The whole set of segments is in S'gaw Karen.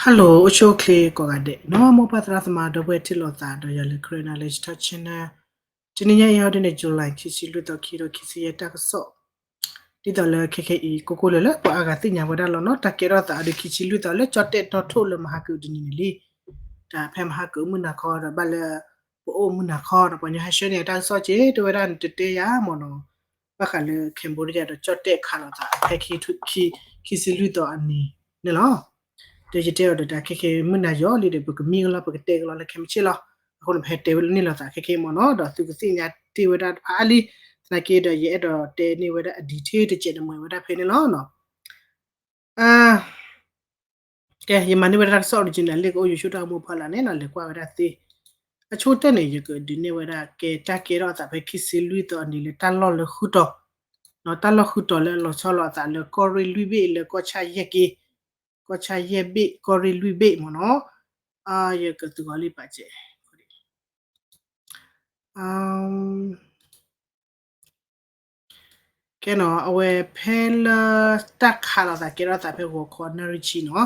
Hello အိၣ်ဆူၣ်အိၣ်ချ့ကိးဂၤဒဲးနီၤ မိၢ်ပၢ်သရၣ်သမါဒီပုၢ်ဝဲၢ်ထံၣ်လိာ်သးဒီးယၤလၢ Karen Knowledge Talk Channel တနံၤညါအံၤဟီဒ်န့ၣ် July ခံဆံလွံၢ်သီ ခံကထိခံဆံယဲၢ် တၢ်ကစီၣ် ဒ်သိးလၢခဲခဲအံၤ ကိးကိးလၢာ်လၢပှၤအါဂၤသ့ၣ်ညါဝဲဒၣ်လီၤနီၤ တၢ်ကဲထီၣ်သးအီၤဒီးခံဆံလွံၢ်သီလၢကၠီၣ်တဲၣ်တီၣ်ထိၣ်လၢမဟါကုာ်တနံၤန့ၣ်လံ တၢ်ဖဲမဟါကုာ်မုၢ်နၤခီဒီးဘၣ်လၢ ပအိၣ်မုၢ်နၤခီဒီးပှၤညီဟဲဆှၢန့ၢ်တၢ်ကစီၣ်က့ တဲဝဲဒၣ်န့ၣ်တတဲယၤမ့ၢ်နီၤ ဘၣ်ဃးလၢ Cambodia ဒီးကၠီၣ်တဲၣ်ခးလိာ်သးဖဲခံဆံလွံၢ်သီအနံၤန့ၣ်လီၤ ဒီးယတဲအီၤဒီးတၢ်ခဲခဲမုၢ်နၤယီၤလံဒီး ပကမံကလီၤ ပကတဲကလီၤလၢခဲမုၢ်ဆ့ၣ်လီၤ အဃိန့ၣ် ပဟဲတဲဝဲလၢန့ၣ်လိာ်သးခဲခဲမ့ၢ်နီၤ ဒီးသုကသ့ၣ်ညါတ့ၢ်ဝဲဒၣ်တဖၣ်အါလံ သနာ်က့ဒီးယအဲၣ်ဒိးတဲန့ၢ်ဝဲဒၣ်အ detail တစဲးတမှဲၤဝဲဒၣ်ဖဲန့ၣ်လီၤ ကဲ ယမၤန့ၢ်ဝဲဒၣ်တၢ်ကစီၣ် original လံ ကအိၣ် YouTube တၢ်ဂီၤမူဖီလာ်န့ၣ်နီၤ လဲၤကွၢ်ဝဲဒၣ်သ့ အဆိကတၢၢ်န့ၣ် ယကဒုးနဲၣ်ဝဲဒၣ်ကဲတၢ်ကဲထီၣ်အသးဖဲခံဆံလွံၢ်သီအနံၤလၢတၢ်လီၢ်လၢဃုာ်တီၤ တၢ်လီၢ်ဃုာ်တီၤလၢအလီၤဆီလိာ်အသးလၢကီၢ်ရ့ၣ်လွံၢ်ဘ့ၣ်လၢကီၢ်ဆၣ်ယဲၢ်က့ ကီၢ်ဆၣ်ယဲၢ်ဘ့ၣ် ကီၢ်ရ့ၣ်လွံၢ်ဘ့ၣ်မ့ၢ်နီၤ ယကသုးဂီၤလံပာ်စဲး ကဲနီၤ အဝဲဖဲလၢတၢ်ခးလိာ်သးကဲထီၣ်သးဖဲဂီၤခီနၣ်ရံၣ်ဆံနီၤ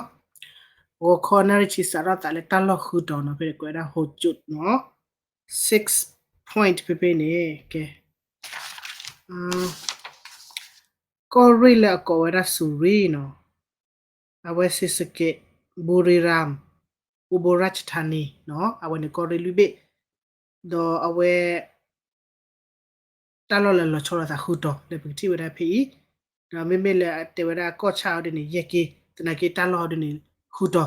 ဂီၤခီနၣ်ရံၣ်ဆံစးထီၣ်သးလၢတၢ်လီၢ်ဃုာ်တီၤနီၤ ဖဲကွဲးဒၣ် ဟိးကၠိတ်နီၤ six point ဖဲဖဲန့ၣ် ကဲ ကီၢ်ရ့ၣ်လၢအကိးဝဲဒၣ်စူၤရံနီၤ အဝဲ စံးစကဲး ဘူရံရၣ် အူဘိရၣ်ချထါနံနီၤ အဝဲန့ၣ်ကီၢ်ရ့ၣ်လွံၢ်ဘ့ၣ် ဒီးအဝဲ တၢ်လီၢ်လၢလီၤဆီလိာ်သးဃုာ်တီၤလၢပကထံၣ်ဝဲဒၣ်ဖဲအံၤ ဒီးမ့မ့ၢ်လၢအတဲဝဲဒၣ်ကီၢ်ဆၣ်အီၤဒ်န့ၣ် ယဲၢ်က့ သနာ်က့တၢ်လီၢ်အီၤဒ်န့ၣ် ဃုာ်တီၤ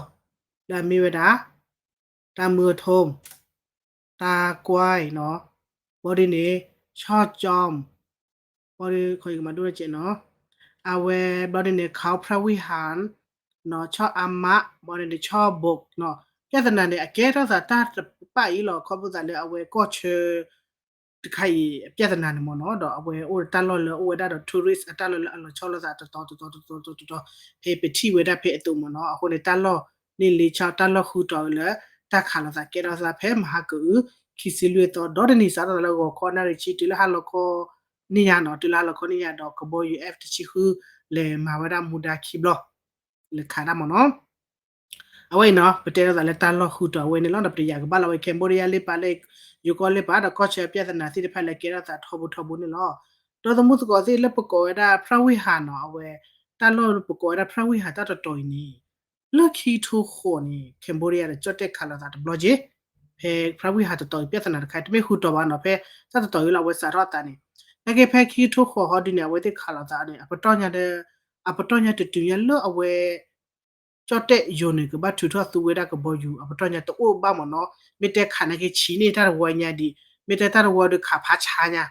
လၢအမ့ၢ်ဝဲဒၣ် တၢ်မုၢ်အထိ တၢ်ကွၢ်နီၤ ဘီဒ်န့ၣ် ဆီၣ်ကၠီမ် ဘီဒ်ခီယကမၤဒိၣ်ကဲးနီၤ အဝဲဘီဒ်န့ၣ် ခီဖရၣ်ဝံၣ်ဟၣ် နီၤ ဆီၣ်အါမး ဘီဒ်န့ၣ် ဆီၣ်ဘိးနီၤ ပြဿနာန့ၣ် အကဲထီၣ်သးတၢ်တပာ်အံၤလီၤ ခီဖျိသးလၢအဝဲကီၢ်ဆၢ တခါအံၤ ပြဿနာန့ၣ်မ့ၢ်နီၤ ဒီးအဝဲအိၣ်တၢ်လီၢ်လၢအိၣ်ဝဲဒၣ်ဒီး tourist အတၢ်လီၢ်လၢအလီၤဆီလိာ်သးတတီၤတတီၤတတီၤတတီၤ ဖဲပထံၣ်ဝဲဒၣ်ဖဲအသိးမ့ၢ်နီၤ အဃိန့ၣ် တၢ်လီၢ်န့ၣ်လ့ဆီၣ် တၢ်လီၢ်ဃုာ်တီၤလၢ တၢ်ခးလိာ်သးကဲထီၣ်သးဖဲမဟါကအု ခံဆံလွံၢ်သီ ဒီတနံၤစးထီၣ်သးလၢဂီၤခီနၣ်ရံၣ်ဆံတုၤလၢဟါလီၤခီန့ၣ်ညါနီၤ တုၤလၢဟါလီၤခီန့ၣ်ညါဒီး ကဘီယူၤ F တဆံဃု လဲၤမၤဝဲဒၣ်မူဒါခံဘျီ လဲၤခးဒၣ်မ့ၢ်နီၤ အဝဲအံၤနီၤ ပတဲထီၣ်သးလၢတၢ်လီၢ်ဃုာ်တီၤအဝဲန့ၣ်လီၤ ဒီးပတယာ်ကဘၣ်လီၤဝဲ Cambodia လ့ပာ်လၢ ယိၤကီၢ်လ့ပာ်ဒီးကီၢ်ဆၢအပြဿနာသ့ၣ်တဖၣ်လၢကဲထီၣ်သးထီဘိထီဘိန့ၣ်လီၤ ဒီးသမူသကိးသ့ၣ်လၢပကိးဝဲဒၣ် ဖရၣ်ဝံၣ်ဟၣ်နီၤ အဝဲ တၢ်လီၢ်ပကိးဝဲဒၣ် ဖရၣ်ဝံၣ်ဟၣ် တၢ်တတီၤအံၤန့ၣ် လၢခံကထိဃိးန့ၣ် Cambodia ဒီးကၠီၣ်တဲၣ်ခးလိာ်သးတဘျီက့ ဖဲဖရၣ်ဝံၣ်ဟၣ်တတီၤအံၤ ပြဿနာတခါ တမ့ၢ်ဃုာ်တီၤဘၣ်နီၤ ဖဲတၢ်တတီၤအံၤလၢအဝဲစးထီၣ်အသးန့ၣ် နာ်က့ဖဲခံကထိဃိးဟီဒ်န့ၣ် အဝဲသ့ၣ်ခးလိာ်သးန့ၣ် အပတီၢ်ညါဒီး အပတီၢ်ညါတတုၤညါလၢအဝဲ ကၠီၣ်တဲၣ်ယိၤန့ၣ် ကဘၣ်ထုးထီၣ်သူဝဲဒၣ်ကဘီယူၤ အပတီၢ်ညါတအိၣ်ဘၣ်မ့ၢ်နီၤ မ့ၢ်တဲခးနာ်က့ဆံးန့ၢ်တၢ်တဝီညါဒံး မ့ၢ်တဲတၢ်တဝီဒီးခးဖးဆါညါ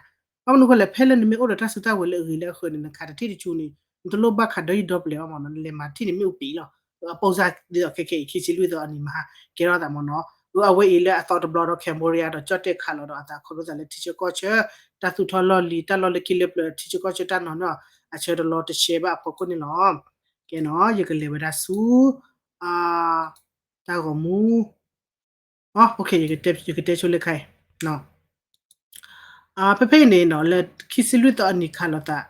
ဘၣ်မနုၤဃိလဲၣ် ဖဲလၢနမ့ၢ်အိၣ်ဒီးတၢ်စုတၢ်ဝဲၤလၢအဂ့ၤလၢအဃၢၤန့ၣ် နခးတထံၣ်တဆူန့ၣ် နတလိၣ်ဘၣ်ခးဒီယံၤဒီပျဲၤဘၣ်မ့ၢ်နီၤ နလဲၤမၤထံၣ်န့ၣ်မ့ၢ်အိၣ်ပံၤလီၤ အပိစၢ်ဒ်သိးခဲခဲအံၤ ခံဆံလွံၢ်သီအနံၤမဟါ ကဲထီၣ်သးမ့ၢ်နီၤ အဝဲအံၤလၢအသီတဘျီဒီး Cambodia ဒီးကၠီၣ်တဲၣ်ခးလိာ်ဒီးအသး ခီဖျိသးလၢထံဆၢကီၢ်ဆၢ တၢ်သူၣ်ထီၣ်လီၢ်လံၤ တၢ်လီၢ်လၢခံလၢပျၢၤ ထံဆၢကီၢ်ဆၢတၢ်နီၤန့ၣ် အဆၢတလီၤတဆဲးဘၣ်အဖီခိၣ်န့ၣ်လီၤ. ကဲနီၤ ယကလဲၤဝဲဒၣ်ဆူ တၢ်ဂီၤမူ ယကတဲဆိလၢခါအံၤ ဖဲဖဲအံၤန့ၣ်နီၤ လၢခံဆံလွံၢ်သီအနံၤခးလိာ်သး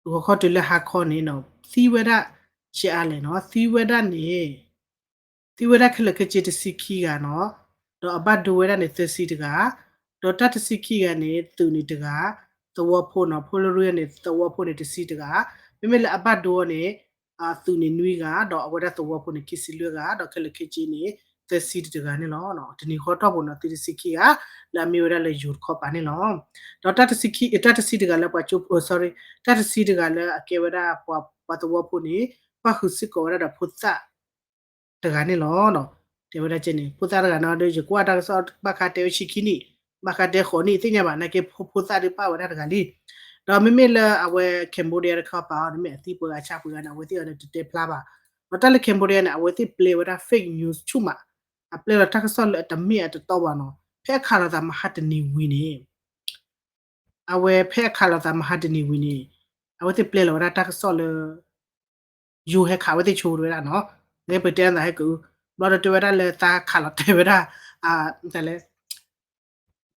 ဂီၤခီတုၤလၢဟါခီန့ၣ်နီၤ သံဝဲဒၣ် ဆံးအါလဲၣ်နီၤ သံဝဲဒၣ်န့ၣ် သံဝဲဒၣ်ခဲလၢာ်ခဲဆ့တဆံခံဂၤနီၤ ဒီးအဘၣ်ဒိဝဲဒၣ်န့ၣ် သၢဆံတဂၤ ဒီးတၢ်တဆံခံဂၤန့ၣ် သုးန့ၣ်တဂၤ သဝီဖိနီၤ ဖိလရံန့ၣ် သဝီဖိန့ၣ်တဆံတဂၤ မ့မ့ၢ်လၢအဘၣ်ဒိအီၤန့ၣ် သုးန့ၣ်နွံဂၤ ဒီးအဝဲဒၣ်သဝီဖိန့ၣ် ခံဆံလွံၢ်ဂၤ ဒီးခဲလၢာ်ခဲဆ့န့ၣ် သၢဆံတဂၤန့ၣ်လီၤ. တနံၤဃီထီၣ်ပူၤနီၤ သံတဆံခံဂၤ လၢအမ့ၢ်ဝဲဒၣ်လၢယိၤတခီပၤန့ၣ်လီၤ. ဒီးတၢ်တဆံ တၢ်တဆံတဂၤလၢပှၤကၠိ sorry တၢ်တဆံတဂၤလၢအကဲဝဲဒၣ်ပှၤသဝီဖိန့ၣ် ပၣ်ဃုာ်စ့ၢ်ကီးဝဲဒၣ်ဒီးဖိသၣ် တဂၤန့ၣ်လီၤ. တဲဝဲဒၣ်ကဲန့ၣ် ဖိသၣ်တဂၤန့ၣ်ဒီး ယကွၢ်တၢ်ကစီၣ်ဘၣ်ဃးတဲဝဲဆံခံနံၣ် ဘၣ်ဃးတဲဃိးနံၣ် သ့ၣ်ညါဘၣ် နာ်က့ဖိသၣ်ဒုးပၣ်ဝဲဒၣ်တဂၤလံ. ဒီးမ့မ့ၢ်လၢအဝဲ Cambodia တခီပၤအီၤ မ့ၢ်အသံပှဲၤဂၤဆါပှဲၤဂၤန့ၣ် အဝဲသ့ၣ်အီၤန့ၣ် တတဲဖျါဘၣ်. ဒီးတၢ်လၢ Cambodia န့ၣ် အဝဲသ့ၣ်ပျဲဝဲဒၣ် fake news ဆူၣ်မး အပျဲလီၤတၢ်ကစီၣ်လၢအတမ့ၢ်အတတီဘၣ်နီၤ ဖဲအခးလိာ်သးမဟါတနံၤဝံၤန့ၣ် အဝဲဖဲအခးလိာ်သးမဟါတနံၤဝံၤန့ၣ် အဝဲသ့ၣ်ပျဲလီၤဝဲဒၣ်တၢ်ကစီၣ်လၢ ယိၤဟဲခးဝဲသ့ၣ်ဆိဝဲဒၣ်နီၤ လၢပတဲနသးဟဲက့ၤ ဘျီဒီးတဲဝဲဒၣ်လၢသးခးလီၤတဲာ်ဝဲဒၣ် တလဲ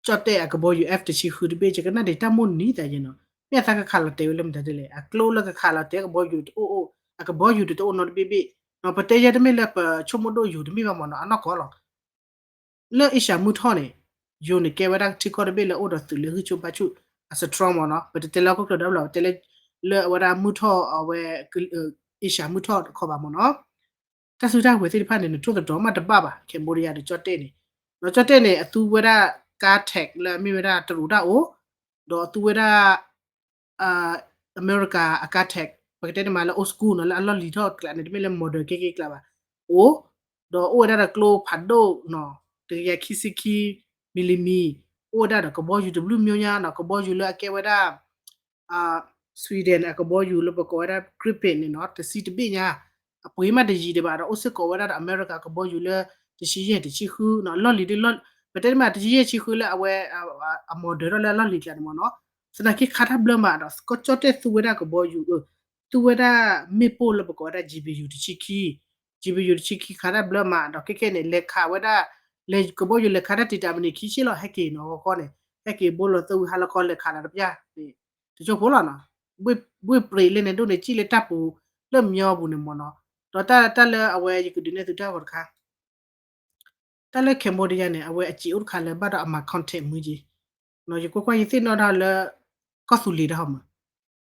ကၠီၣ်တဲၣ်အကဘီယူၤ F တဆံဃုတဘ့ၣ် ယကနၣ်ဒံးတၢ်မိၣ်နံၤသးယဲနီၤ မ့ၢ်အသးကခးလီၤတဲာ်ဝဲလၢမတၤဒ်လဲၣ် အကျိလၢကခးလီၤတဲာ်ကဘီယူၤတအိၣ်အိၣ် အကဘီယူၤတတအိၣ်နီတဘ့ၣ်ဘ့ၣ် ပတဲယဲတမ့ၢ်လၢပဆိကမိၣ်ဒိၣ်ယိၤတမ့ၢ်ဘၣ်မ့ၢ်နီၤ, အနီၢ်ကီၢ်လီၤ. လၢအ့ရှၢၣ်မုၢ်ထီၣ်န့ၣ် ယိၤန့ၣ်ကဲဝဲဒၣ်ထံကီၢ်တဘ့ၣ်လၢအိၣ်ဒီးသုးလၢဂံၢ်ဆူၣ်ဘါဆူၣ် အstrongမ့ၢ်နီၤ, ပတတဲလၢဟီၣ်ခိၣ်ချၢဒီဘ့ၣ်လီၤ, ပတဲလၢ လၢအဝဲဒၣ်မုၢ်ထီၣ်အဝဲ အ့ရှၢၣ်မုၢ်ထီၣ်တခီဘၣ်မ့ၢ်နီၤ. တၢ်စုတၢ်ဝဲၤသ့ၣ်တဖၣ်န့ၣ် နထိၣ်သတြီၤမးတဘၣ်ဘၣ် Cambodia ဒီးကၠီၣ်တဲၣ်န့ၣ်, ဒီးကၠီၣ်တဲၣ်န့ၣ် အသူဝဲဒၣ် car tag လၢအမ့ၢ်ဝဲဒၣ်တရူးတၢ်အိၣ်, ဒီးအသူဝဲဒၣ် အမဲရကၤအ car tag ပကတဲန့ၣ်မးလၢ old school နီၤ, လၢအလီၢ်လံၤထီၣ်ကျးန့ၣ် တမ့ၢ်လၢ modern ကဲက့ၤကျးဘၣ်, အိၣ်, ဒီးအိၣ်ဝဲဒၣ်ဒီးကျိဖးဒိၣ်နီၤ, တကယၤခံဆံခံ မံၤလံမံၤ, အိၣ်ဝဲဒၣ်ဒီးကဘီယူၤတဘျုးမျိုးညါနီၤ, ကဘီယူၤလၢအကဲဝဲဒၣ် Sweden အကဘီယူၤလၢပကိးဝဲဒၣ် Gripen န့ၣ်နီၤ, တဆံတဘ့ၣ်ညါ, အပှ့ၤမးတယံာ်ဒံးဘၣ်ဒီး အိၣ်စ့ၢ်ကီးဝဲဒၣ်ဒီးအမဲရကၤကဘီယူၤလၢ တဆံယဲၢ်တဆံဃုနီၤ, လီၢ်လံၤဒ်လီၢ်, ပတဲန့ၣ်မး တဆံယဲၢ်တဆံဃုလၢအဝဲ အ modern ထီၣ်လၢအလီၢ်လံၤကျးန့ၣ်မ့ၢ်နီၤ, သနာ်က့ခးတၢ်ဘျၢမးဒီး ကၠီၣ်တဲၣ်သူဝဲဒၣ်ကဘီယူၤ သူဝဲဒၣ်မ့ၣ်ပိၢ်လၢပကိးဝဲဒၣ် GBU တဆံခံ, GBU တဆံခံခးတၢ်ဘျၢမးဒီး ခဲခဲန့ၣ် လဲၤခးဝဲဒၣ်, လဲၤကဘီယူၤလဲၤခးတၢ်တံာ်တာ်မံးနံးခံဆ့လီၤ ဟဲက့ၤနီၤ ဂီၤခီန့ၣ် ဟဲက့ၤဘိလီၤသၢဝံၤဟါလီၤခီလဲၤခးဒီးတပျၢ်န့ၣ်, တကၠိဖိလီၤနီၤ, ဘှ့ၣ်ပြ့းလၢန့ၣ်ဒိၣ်န့ၣ် စံၣ်လၢတၢ်ပူၤလၢမညီပူၤန့ၣ်မ့ၢ်နီၤ, ဒီးတၢ်လၢအဝဲယကဒုးနဲၣ်သုတၢ်ဂီၤတခါ တၢ်လၢ Cambodia န့ၣ် အဝဲအစံးအိၣ်တခါလၢဘၣ်ဒီးအမၤ content မုာ်က့ၤ, ယကွၢ်ကွၢ်ယသ့ၣ်နီၣ်တၢ်လၢ ကီၢ်သူလ့ၤတၢ်ဟီမး,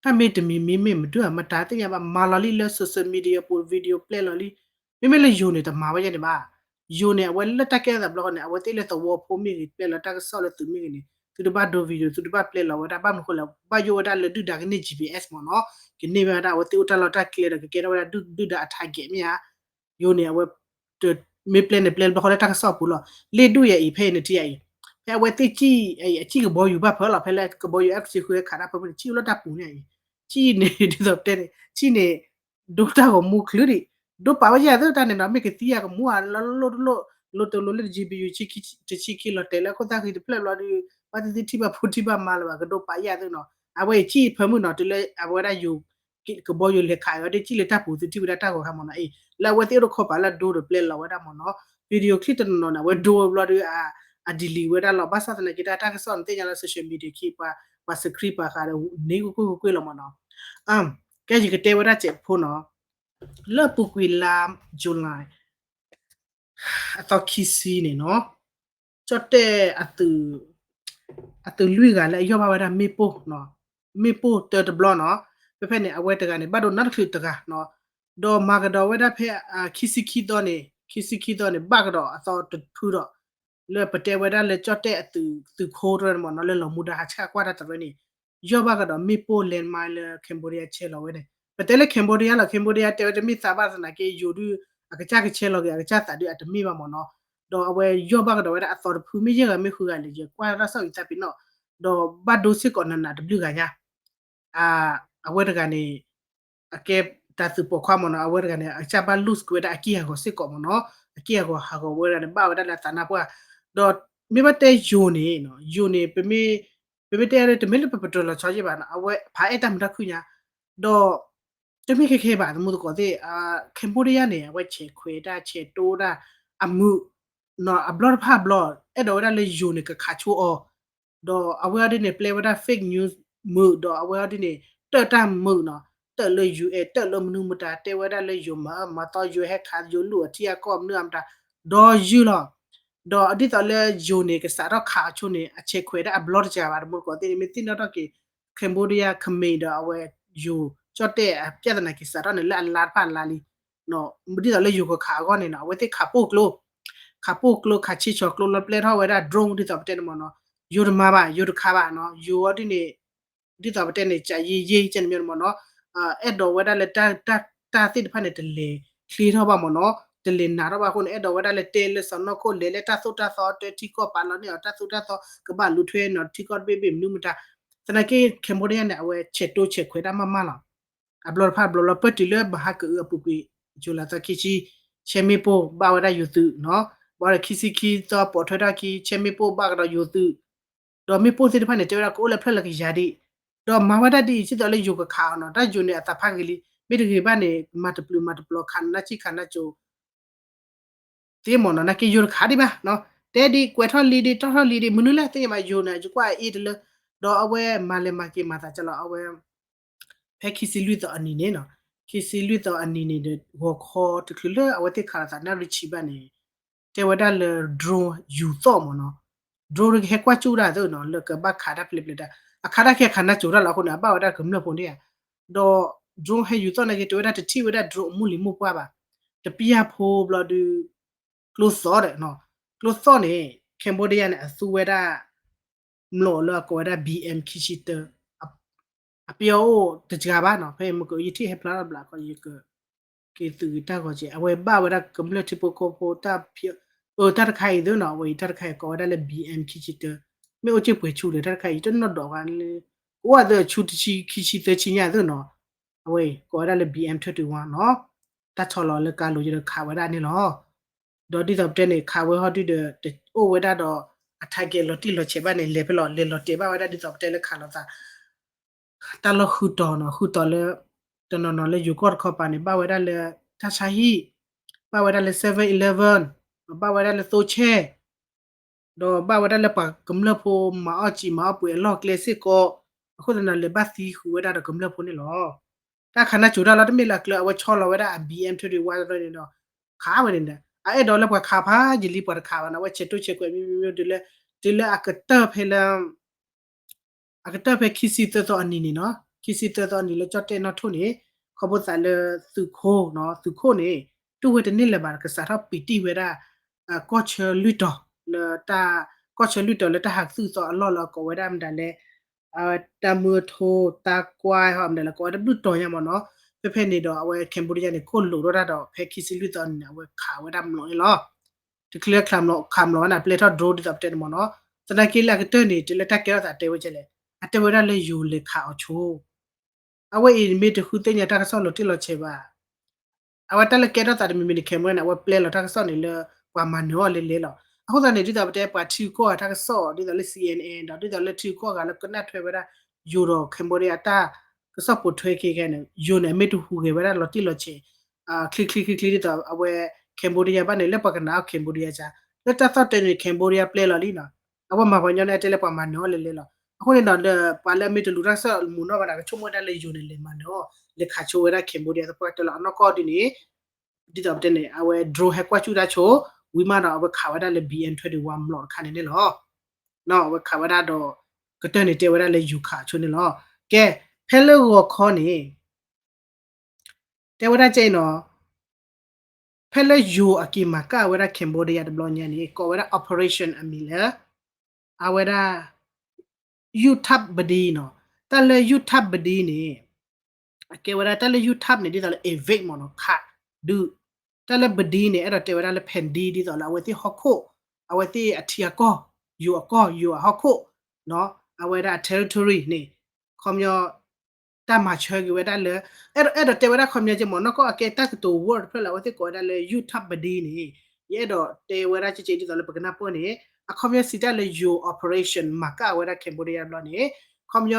တၢ်မ့ၢ်တမံၤမံၤမ့ၢ်မဒုးအမတၤသ့ၣ်ညါဘၣ် မၤလီၤလံလၢ social media ပူၤ video ပျဲလီၤလံ, မ့မ့ၢ်လၢယိၤန့ၣ် တမၤဝဲယဲန့ၣ်ဘၣ်, ယိၤန့ၣ် အဝဲလၢတၢ်ကဲထီၣ်သးဘျီဃီန့ၣ် အဝဲသ့ၣ်လၢသဝီဖိမ့ၢ်ဂ့ၤ ပျဲလီၤတၢ်ကစီၣ်လၢသုးမ့ၢ်ဂ့ၤန့ၣ် သုတဘၣ်ဒိ video သုတဘၣ်ပျဲလီၤဝဲဒၣ် ဘၣ်မနုၤဃိလဲၣ် ဘၣ်ယိၣ်ဝဲဒၣ်လၢဒုၣ်ဒါကန့ၢ် GPS မ့ၢ်နီၤ, ကန့ၢ်ဝဲဒၣ်အဝဲသ့ၣ်အိၣ်တၢ်လီၢ်တၢ်ကျဲဒီး ကကဲထီၣ်ဝဲဒၣ်ဒုၣ်ဒါအ target မ့ၢ်ဧါ, ယိၤန့ၣ် အဝဲ မ့ၢ်ပျဲန့ၣ် ပျဲဘျီဃီလၢတၢ်ကစီၣ်အပူၤလီၤ, လ့ၣ်ဒူၣ်ယၤအံၤ ဖဲအံၤနထံၣ်ယၤအံၤ, ဖဲအဝဲသ့ၣ်စံၣ်အံၤ အစံၣ်ကဘီယူၤဘၣ်ဖၢလီၤ ဖဲလၢကဘီယူၤ F sixty-seven ခးတၢ်ဖၢမုၢ်န့ၣ် စံၣ်အိၣ်လၢတၢ်ပူၤန့ၣ်အံၤ, စံၣ်န့ၣ် ဒ်သိးပတဲန့ၣ် စံၣ်န့ၣ် ဒိတၢ်ဂီၤမူချုးဒံး, ဒိပာ်ဝဲယၤသုတၢ်န့ၣ်နီၤ မ့ၢ်ကသံယၤကမူဧါ လီၤလိၣ်တလိၣ်, လိၣ်တလိၣ်လၢ GBU တဆံခံလီၤတဲာ်လၢခိၣ်သၣ်ဃံတဖျၢၣ်ဘျီဒီး ဘၣ်သ့ၣ်သ့ၣ်ထံၣ်ဘၣ်ဖိထံၣ်ဘၣ်မါလၢၤဘၣ် ကဒိပာ်ယၤသုနီၤ, အဝဲအံၤစံၣ်ဖၢမုၢ်နီၤ တုၤလၢအဝဲဒၣ်ယိၤ ကဘီယူၤလဲၤခးအီၤဒ်စံၣ်လၢတၢ်ပူၤသုထံၣ်ဝဲဒၣ်တၢ်ဂီၤခါမ့ၢ်နီၤအံၤ လၢအဝဲသ့ၣ်အိၣ်တခီပၤလၢအဒိဒီးပျဲလီၤဝဲဒၣ်မ့ၢ်နီၤ, video clip တနီၤနီၤန့ၣ် အဝဲဒိဝဲဘျီဒီး အ delete ဝဲဒၣ်လီၤ ဘၣ်ဆၣ်သနာ်က့ တၢ်ကစီၣ်နသ့ၣ်ညါလၢ social media ခံ ပှၤ screen ပှၤဃးဒီးန့ၢ်ကွ့ၢ်ကွ့ၢ်ကွ့ၢ်လီၤမ့ၢ်နီၤ, ကဲယကတဲဝဲဒၣ်စဲးဖိနီၤ, လၢအပူၤကွံာ်လါ July အသီခံဆံန့ၣ်နီၤ, ကၠီၣ်တဲၣ် အသုးလွံၢ်ဂၤလၢအယီၢ်ဘၣ်ဝဲဒၣ်မ့ၣ်ပိၢ်, မ့ၣ်ပိၢ်တၢတဘျီနီၤ, ဖဲဖဲန့ၣ် အဝဲတဂၤန့ၣ် ဘၣ်ဒိနီတချုးတဂၤနီၤ, ဒီးမၤကဒီးဝဲဒၣ်ဖဲ ခံဆံခံသီန့ၣ် ခံဆံခံသီန့ၣ် ဘၣ်ကဒီးအသီတဖုဒီး လၢပတဲဝဲဒၣ်လၢကၠီၣ်တဲၣ်အသုးခိတရၢန့ၣ်မ့ၢ်နီၤ လၢလီၤမူဒါဟးဆှၣ်ကွၢ်တၢ်တရၢန့ၣ် ယီၢ်ဘၣ်ကဒီးမ့ၣ်ပိၢ် landmine လၢ Cambodia ဆဲးလီၤဝဲန့ၣ် ပတဲလၢ Cambodia လီၤ Cambodia တဲဝဲတမ့ၢ်သးဘၣ်သနာ်က့ ယိၤဒုး အကစၢ်ကဆဲးလီၤက့ၤ အကစၢ်သးဒုးအတမ့ၢ်ဘၣ်မ့ၢ်နီၤ, ဒီးအဝဲယီၢ်ဘၣ်ကဒီးဝဲဒၣ်အသီတဖု မ့ၢ်ယဲၢ်ဂၤမ့ၢ်ဃုဂၤလဲၣ် ယကွၢ်တၢ်ဆီၣ်အံၤသးပ့ၤနီၣ်, ဒီးဘၣ်ဒိစ့ၢ်ကီးနးနးတဘျုးဂၤညါ အဝဲတဂၤန့ၣ် အကဲတၢ်သုးပိာ်ခွါမ့ၢ်နီၤ အဝဲတဂၤန့ၣ် အကစၢ်ဘၣ် lose ကွံာ်ဝဲဒၣ်အကံၢ်အဂီၤစ့ၢ်ကီးမ့ၢ်နီၤ, အကံၢ်အဂီၤဟးဂီၤဝဲဒၣ်န့ၣ် ဘၣ်ဝဲဒၣ်လၢအသးနါပှၢ်, ဒီးမ့ၢ်ဘၣ်တဲယိၤန့ၣ် ယိၤန့ၣ် ပမ့ၢ်တဲတမ့ၢ်လၢပပတြၢၤလီၤဆီယဲၢ်ဘၣ်နီၤ အဝဲဖးအဲၣ်တၢ်မုာ်တၢ်ခုၣ်ညါ, ဒီး တမ့ၢ်ခဲခဲဘၣ် သမူသကိးသ့ၣ် Cambodia န့ၣ် အဝဲဆဲးခွဲးတၢ်ဆဲးတိတၢ် အမုာ် အဘျီတဖၣ်အဘျီ အဲၣ်ဒိးဝဲဒၣ်လၢယိၤန့ၣ် ကခးဆိအီၤ, ဒီးအဝဲအီၤဒ်န့ၣ် ပျဲဝဲဒၣ် fake news မုာ် ဒီးအဝဲအီၤဒ်န့ၣ် တၢၣ်တၢ်မုာ်နီၤ, တၢၣ်လၢ UN တၢၣ်လၢမနုၤမတၤ တဲဝဲဒၣ်လၢယိၤမၤအၢမၤသီ ယိၤဟဲခးယိၤလူၢ်အထံအကီၢ်မနုၤအမတၤ ဒီးယုၢ်လီၤ. ဒီးဒ်သိးလၢယိၤန့ၣ် ကစးထီၣ်ခးအီၤဆိန့ၣ် အဆဲးခွဲးဒၣ်အဘျီတစှၤဘၣ် သမူသကိးသ့ၣ်န့ၣ် မ့ၢ်သ့ၣ်နီၣ်ထီၣ်က့ၤ Cambodia ခမ့ၢ်ဒီးအဝဲယိၤ ကၠီၣ်တဲၣ်အပြဿနာက့ၤစးထီၣ်န့ၣ် လၢအလါတဖၣ်အလါလံ ဒ်သိးလၢယိၤကခးအဂီၢ်န့ၣ်နီၤ အဝဲသ့ၣ်ခးပိၢ်ကျိ, ခးပိၢ်ကျိ ခးဆံဆီကျိလၢပျဲထီၣ်ဝဲဒၣ် drone ဒ်သိးပတဲန့ၣ်မ့ၢ်နီၤ, ယိၤတမၤဘၣ် ယိၤတခးဘၣ်နီၤ, ယိၤအီၤဒ်န့ၣ် ဒ်သိးပတဲန့ၣ် ကယ့ယ့ကဲန့ၣ်မ့ၢ်နီၤ, အဲၣ်ဒိးဝဲဒၣ်လၢ တၢ်သ့ၣ်တဖၣ်န့ၣ် တလဲၤချ့ထီၣ်ဘၣ်မ့ၢ်နီၤ, တလဲၤနးထီၣ်ဘၣ်အဃိန့ၣ် အဲၣ်ဒိးဝဲဒၣ်လၢတဲလၢစီၢ်နီၤခိၣ် လဲၤလၢတၢ်သိၣ်တၢ်သီ တၢ်ထံကီၢ်ပာ်လီၤန့ၢ်အီၤ တၢ်သိၣ်တၢ်သီ ကဘၣ်လူၤထွဲနီၤ ထံကီၢ်တဘ့ၣ်ဘ့ၣ်မနုၤမတၤ, သနာ်က့ Cambodia န့ၣ် အဝဲဆဲးတိဆဲးခွဲးတၢ်မးမးလီၤ. အဘျီတဖၣ်အဘျီဘျီ ပၢၢ်တုၤလၢမဟါကအုအပူၤကွံာ် ယိၤလါသီခံဆံ ဆဲးမ့ၣ်ပိၢ်ဘၣ်ဝဲဒၣ်ယိၤသုးနီၤ, ဘၣ်ဒီးခံဆံခံသီပိာ်ထွဲထီၣ်ခံ ဆဲးမ့ၣ်ပိၢ်ဘၣ်ကဒီးယိၤသုး, ဒီးမ့ၣ်ပိၢ်သ့ၣ်တဖၣ်န့ၣ် တဲဝဲဒၣ်ကအိၣ်လၢဖျၢၣ်လၢကယၤဒံး, ဒီးမၤဝဲဒၣ်ဒ်အံၤ ဒ်သိးလၢယိၤကခးအီၤနီၤ, တၢ်ယိၤန့ၣ် အသးဖးဂ့ၤလံ, မ့ၢ်တဂ့ၤဘၣ်န့ၣ် မၤတပျုာ်မၤတပျီၤ ခးနၢ်ဆံၣ်ခးနၢ်ကၠိ သ့မ့ၢ်နီၤ, နာ်က့ယိၤတခးဒံးဘၣ်, တဲဒံးကွဲးထီၣ်လံဒံး တီၢ်ထီၣ်လံဒံး မနုၤလဲၣ်သ့ၣ်ညါဘၣ် ယိၤန့ၣ် ယကွၢ်အအ့ၣ်တလၢ, ဒီးအဝဲမၤလဲၤမၤက့ၤမၤသးကလီၤ အဝဲ ဖဲခံဆံလွံၢ်သီအနံၤန့ၣ်နီၤ, ခံဆံလွံၢ်သီအနံၤန့ၣ်ဒီး ဂီၤခီတချုးလၢအဝဲသ့ၣ်ခးလိာ်သးနၣ်ရံၣ်ဆံဘၣ်န့ၣ် တဲဝဲဒၣ်လၢ drone ယူၤသီၣ်မ့ၢ်နီၤ, drone ကဟဲကွၢ်ကၠူၣ်ဒၣ်သ့နီၤ လၢကဘၣ်ခးတၢ်ဖျဲးဖျဲးတၢ် အခးတၢ်ခဲခးနၢ်ကၠိၤတၢ်လီၤအဃိန့ၣ် အဘၣ်ဝဲဒၣ်ကမျၢၢ်ဖိန့ၣ်ဧါ, ဒီး drone ဟဲယူၤသီၣ်နာ်က့ တဲဝဲဒၣ်တထံၣ်ဝဲဒၣ် drone အမူလံၤမိၢ်ပှၢ်ဘၣ်, တပျၢ်ဖိဘျီဒုး ကျိသီၣ်ဒီး ကျိသီၣ်န့ၣ် Cambodia န့ၣ် အသူဝဲဒၣ် မျိာ်လၢအကိးဝဲဒၣ် ဘီအမ် ခံဆံတၢ အပျီအိၣ်တစှၤဘၣ်နီၤ, ဖဲမ့ၢ်ကယထံၣ်ဟဲဖျါထီၣ်ဘျးခီ ယက က့ၤသုးဂ့ၤတၢ်ဂီၤကဲး အဝဲဘၣ်ဝဲဒၣ်ကမျၢၢ်ထံဖိကီၢ်ဖိတၢ်ဖၠၢၣ် အၢ တၢ်တခါအံၤသ့နီၤ, အဝဲအံၤတၢ်တခါအံၤကိးဝဲဒၣ်လၢ ဘီအမ် ခံဆံတၢ, မ့ၢ်အိၣ်စ့ၢ်ပှဲၤဆူလဲၣ် တၢ်တခါအံၤ တနီၣ်ဒီးဝဲလၢ ကအိၣ်ဝဲသ့ၣ်ဆူတဆံ ခံဆံသၢဆံညါသ့နီၤ, အဝဲအံၤကိးဝဲဒၣ်လၢ ဘီအမ် ထၢၣ်တံၢ်ဝါနီၤ, တၢ်ဆီလီၤလၢကါလိၤယဒီးခးဝဲဒၣ်န့ၣ်လီၤ. ဒီးဒ်သိးပတဲန့ၣ် ခးဝဲဟီဒုဒီး တအိၣ်ဝဲဒၣ်ဒီး အ target လီၤတံၢ်လီၤဆဲးဘၣ်န့ၣ် လဲၤဖဲလီၤ လဲၤလီၤတဲာ်ဘၣ်ဝဲဒၣ်ဒ်သိးပတဲလၢခးလိာ်သး တၢ်လီၢ်ဃုတီၤနီၤ, ဃုတီၤလၢ တနီၤနီၤလၢယိၤကီၢ်တခီပၤန့ၣ် ဘၣ်ဝဲဒၣ်လၢ တၢ်ဆါဟံၣ်, ဘၣ်ဝဲဒၣ်လၢ seven eleven, ဘၣ်ဝဲဒၣ်လၢသိဆဲၣ် ဒီးဘၣ်ဝဲဒၣ်လၢပှၤကမျၢၢ်ဖိမၤအီၣ်စံာ်မၤအီၣ်ပှ့ၤအလီၢ်ကျဲစ့ၢ်ကီး, အဃိသတးန့ၣ် လဲၤဘၣ်သံဃုာ်ဝဲဒၣ်ဒီးကမျၢၢ်ဖိန့ၣ်လီၤ. တၢ်ခးနၢ်ကၠိၤတၢ်လီၤတမ့ၢ်လၢအကျၢၤ အဝဲဆီလီၤဝဲဒၣ်အ ဘီအမ် ထၢၣ်တံၢ်ဝါန့ၣ်ဒီး ခးဝဲန့ၣ်ဒီး အအဲၣ်ဒိးလၢပှၤခးဖးယံာ်လံပှၤတခးဘၣ်နီၤ, အဝဲဆဲးတိၢ်ဆဲးကွဲးမ့မ့ၢ်ဒုးလၢ တုၤလၢအကတၢၢ်ဖဲလၢ အကတၢၢ်ဖဲခံဆံသၢသီအနံၤန့ၣ်နီၤ, ခံဆံသၢသီအနံၤလၢကၠီၣ်တဲၣ်နီၣ်ထိၣ်န့ၣ် ခီဖျိသးလၢသုးခိၣ်နီၤ, သုးခိၣ်န့ၣ် တူၢ်ဝဲတန့ၢ်လၢၤဘၣ် ကစးထီၣ်ပံးတံၢ်ဝဲဒၣ် ကီၢ်ဆၢလွံၢ်တီၤ လၢတၢ် ကီၢ်ဆၢလွံၢ်တီၤလၢတၢ်ဟးသုးသီအလီၢ်လၢအကိးဝဲဒၣ်မတၤလဲၣ် တၢ်မုၢ်အထိ တၢ်ကွၢ်ဟီမတၤလဲၣ် ကိးဝဲဒၣ်ဘျုၣ်တီၤညါမ့ၢ်နီၤ, ဖဲဖဲန့ၣ်ဒီးအဝဲ Cambodia န့ၣ် ခိၣ်လိာ်ထီၣ်တၢ်ဒီး ဖဲခံဆံလွံၢ်သီန့ၣ် အဝဲခးဝဲဒၣ်မျိာ်န့ၣ်လီၤ. တချုးလၢခးမျိာ် ခးမျိာ်ဝဲန့ၣ် ပျဲထီၣ် drone ဒ်သိးပတဲန့ၣ်မ့ၢ်နီၤ, သနာ်က့လၢအကတၢၢ်န့ၣ် တုၤလၢတၢ်ကဲထီၣ်သးတဲဝဲကဲလဲၣ်, အတဲဝဲဒၣ်လၢယိၤလဲၤခးအီၤဆိ အဝဲအံၤမ့ၢ်တဃုသ့ၣ်ညါတၢ်ကစီၣ်လီၤတံၢ်လီၤဆဲးဘၣ်. အဝဲတၢ်လၢကဲထီၣ်သးတမံၤမံၤန့ၣ် Cambodia န့ၣ် အဝဲပျဲလီၤတၢ်ကစီၣ်န့ၣ်လၢ ပှၤမၤနၢၤအီၤလဲၤလဲၤလီၤ. အဃိသတးန့ၣ် ဒ်သိးပတဲပှၤထံဂုၤကီၢ်ဂၤတၢ်ကစီၣ် ဒ်သိးလၢ C N N ဒီးဒ်သိးလၢ ထံဂုၤကီၢ်ဂၤလၢကနၣ်ထွဲဝဲဒၣ် ယိၤဒီး Cambodia တၢ်ကစီၣ်ပိာ်ထွဲခဲခဲန့ၣ် ယိၤန့ၣ် အမ့ၢ်တဟူးဂဲၤဝဲဒၣ်လီၤတံၢ်လီၤဆဲး ချ့ချ့ချ့ချ့ ဒ်သိးအဝဲ Cambodia ဘၣ်န့ၣ် လၢပှၤကနၣ်အီၤ Cambodia ကါ လၢတၢ်သီၣ်တဲန့ၣ် Cambodia ပျဲလီၤလံနီၤ. အဝဲမၤပှၤကညီန့ၣ် အတဲလၢပှၤမၤနၢၤအီၤလဲၤလဲၤလီၤ. အဃိန့ၣ်ဒီး ပှၤလၢအမ့ၢ်တလူၤတၢ်ကစီၣ်မုာ်နီၢ်ဘၣ်ဒီး ကဆိကမိၣ်ဝဲဒၣ်လၢယိၤန့ၣ် လဲၤမၤနၢၤအီၤ လဲၤခးဆိဝဲဒၣ် Cambodia သပှၢ်တၢၢ်လီၤ. အနီၢ်ကီၢ်ဒ်န့ၣ် ဒ်သိးပတဲန့ၣ် အဝဲ drone ဟဲကွၢ်ကၠူၣ်တၢ်ဆိ ဝံၤမးဒီး အဝဲခးဝဲဒၣ်လၢ ဘီအမ် ထၢၣ်တံၢ်ဝါမျိာ်တခါန့ၣ်န့ၣ်လီၤ. အဝဲခးဝဲဒၣ်ဒီး ကတၢၢ်န့ၣ် တဲဝဲဒၣ်လၢယိၤခးဆိန့ၣ်လီၤ. ကဲ ဖဲလၢဂီၤခီန့ၣ် တဲဝဲဒၣ်ကဲအံၤနီၤ, ဖဲလၢယိၤအက့ၤမၤကၣ်ဝဲဒၣ် Cambodia တဘျီညါန့ၣ် ကိးဝဲဒၣ် operation အမံၤလၢ အဝဲဒၣ် ယူၢ်ထၢၣ်ပဒံနီၤ. တၢ်လၢယူၢ်ထၢၣ်ပဒံန့ၣ် အကဲဝဲဒၣ်တၢ်လၢ ယူၢ်ထၢၣ်ပ န့ၣ် ဒ်သိးလၢ invade မ့ၢ်နီၤ ခးဒုး, တၢ်လၢပဒံန့ၣ် အဲၣ်ဒိးတဲဝဲဒၣ်လၢ ဖဲၣ်ဒံ ဒ်သိးလၢအဝဲသ့ၣ်ဟီၣ်ခိၣ်, အဝဲသ့ၣ်အထံအကီၢ်, ယိၤအကီၢ် ယိၤအဟီၣ်ခိၣ်, အဝဲဒၣ် territory န့ၣ် ခီပညီ တၢ်မၤဆၢက့ၤဝဲဒၣ်လၢ အဲၣ်ဒိး အဲၣ်ဒိးတဲဝဲဒၣ်ခီပညီကဲမ့ၢ်နီၤ ကီၢ်အကဲတၢ်ကတိၤ word တဖျၢၣ်လၢအဝဲသ့ၣ်ကိးဝဲဒၣ်လၢ ယူၢ်ထၢၣ်ပဒံန့ၣ် ယအဲၣ်ဒိးတဲဝဲဒၣ်ကဲကဲဒ်သိးလၢပကနၢ်ပၢၢ်န့ၣ် အခီပညီစံးတၢ်လၢယိၤ operation မၤကၣ်ဝဲဒၣ် Cambodia တဘျီန့ၣ် ခီပညီ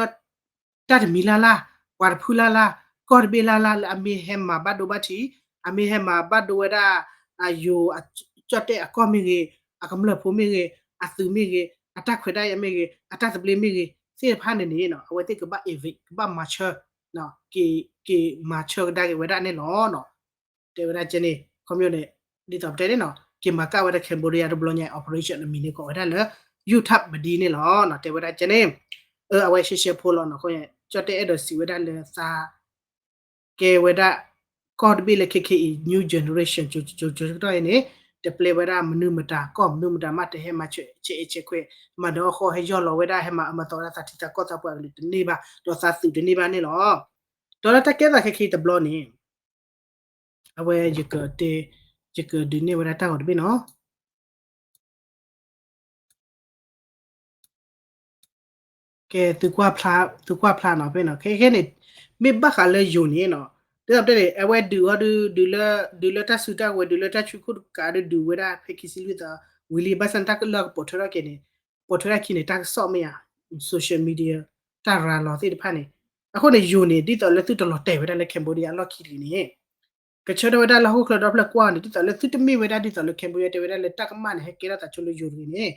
တၢ်တမံၤလၢ်လၢ်, ပှၤတဖုလၢ်လၢ်, ကီၢ်တဘ့ၣ်လၢ်လၢ် လၢအမ့ၢ်ဟဲမၤဘၣ်ဒိဘၣ်ထံး, အမ့ၢ်ဟဲမၤဘၣ်ဒိဝဲဒၣ် အယိၤအကၠီၣ်တဲၣ်အကီၢ်မ့ၢ်ဂ့ၤ, အကမျၢၢ်ဖိမ့ၢ်ဂ့ၤ, အသုးမ့ၢ်ဂ့ၤ, အတၢ်ခွဲးတၢ်ယာ်မ့ၢ်ဂ့ၤ, အတၢ်သဘျ့မ့ၢ်ဂ့ၤ သ့ၣ်တဖၣ်န့ၣ်န့ၣ် အဝဲသ့ၣ်ကဘၣ် invade ကဘၣ်မၤဆၢ, က့ၤ က့ၤမၤဆၢကဒါက့ၤဝဲဒၣ်န့ၣ်လီၤ. တဲဝဲဒၣ်ကဲန့ၣ် ခီပညီန့ၣ် ဒ်သိးပတဲန့ၣ်နီၤ က့ၤမၤကၣ်ဝဲဒၣ် Cambodia တဘျီညါ operation အမံၤန့ၣ် ကိးဝဲဒၣ်လၢ ယူၢ်ထၢၣ်ပဒံန့ၣ်လီၤ. တဲဝဲဒၣ်ကဲန့ၣ် အဝဲရှဲရှဲဖိလီၤနီၤ ကၠီၣ်တဲၣ်အဲၣ်ဒိးစံးဝဲဒၣ်လၢသး ကဲဝဲဒၣ် ကီၢ်တဘ့ၣ်လၢခဲခဲအံၤ new generation ကၠိကတီၢ်အံၤန့ၣ် တပျဲဝဲဒၣ်မနုၤမတၤ ကီၢ်မနုၤမတၤမး တဟဲမၤဆဲးအဲးဆဲးခွဲး မၤနၢၤအီၣ်ဃီ ဟဲယီၢ်လီၤဝဲဒၣ်ဟဲမၤအၢမၤသီဝဲဒၣ်သးထံသးကီၢ်သးပှၢ်ကလုာ်တန့ၢ်ဘၣ် ဒီးသးသုးတန့ၢ်ဘၣ်န့ၣ်လီၤ. ဒီးလၢတၢ်ကဲသးခဲခဲအံၤတဘျီန့ၣ် အဝဲယကတဲ ယကဒုးနဲၣ်ဝဲဒၣ်တၢ်ဂီၤတဘ့ၣ်နီၤ ကဲ သုကွၢ်ဖျါနီၤ ဖဲနီၤ ခဲခဲန့ၣ် မ့ၢ်ဘၣ်ဃးလၢယိၤန့ၣ်နီၤ ဒ်သိးပတဲန့ၣ် အဝဲဒုးအီၤဒုး ဒုးလၢ ဒုးလၢတၢ်စုတၢ်ဝဲၤ ဒုးလၢတၢ်ဆူခိၣ်တကးဒုး ဒုးဝဲဒၣ်ဖဲခံဆံလွံၢ်သီ ဝံၤလံ ဘၣ်ဆၣ်တၢ်ကလၢကပိာ်ထွဲထီၣ်က့ၤန့ၣ် ပိာ်ထွဲထီၣ်ခံန့ၣ် တၢ်ကစီၣ်မ့ၢ်ဧါ social media တၢ်ရၤလီၤသ့ၣ်တဖၣ်န့ၣ် အဃိန့ၣ် ယိၤန့ၣ် ဒ်သိးလၢသုတလီၤတဲာ်ဝဲဒၣ်လၢ Cambodia အလီၢ်ခံတဂ့ၤန့ၣ် ကဆၢထၢၣ်ဝဲဒၣ်လၢဟီၣ်ခိၣ်ချၢဒီဖျၢၣ်ကွၢ်န့ၣ် ဒ်သိးလၢသုတမ့ၢ်ဝဲဒၣ်ဒ်သိးလၢ Cambodia တဲဝဲဒၣ်လၢတၢ်ကမၣ်န့ၣ် ဟဲကဲထီၣ်သးဆိလၢယိၤတဂ့ၤန့ၣ်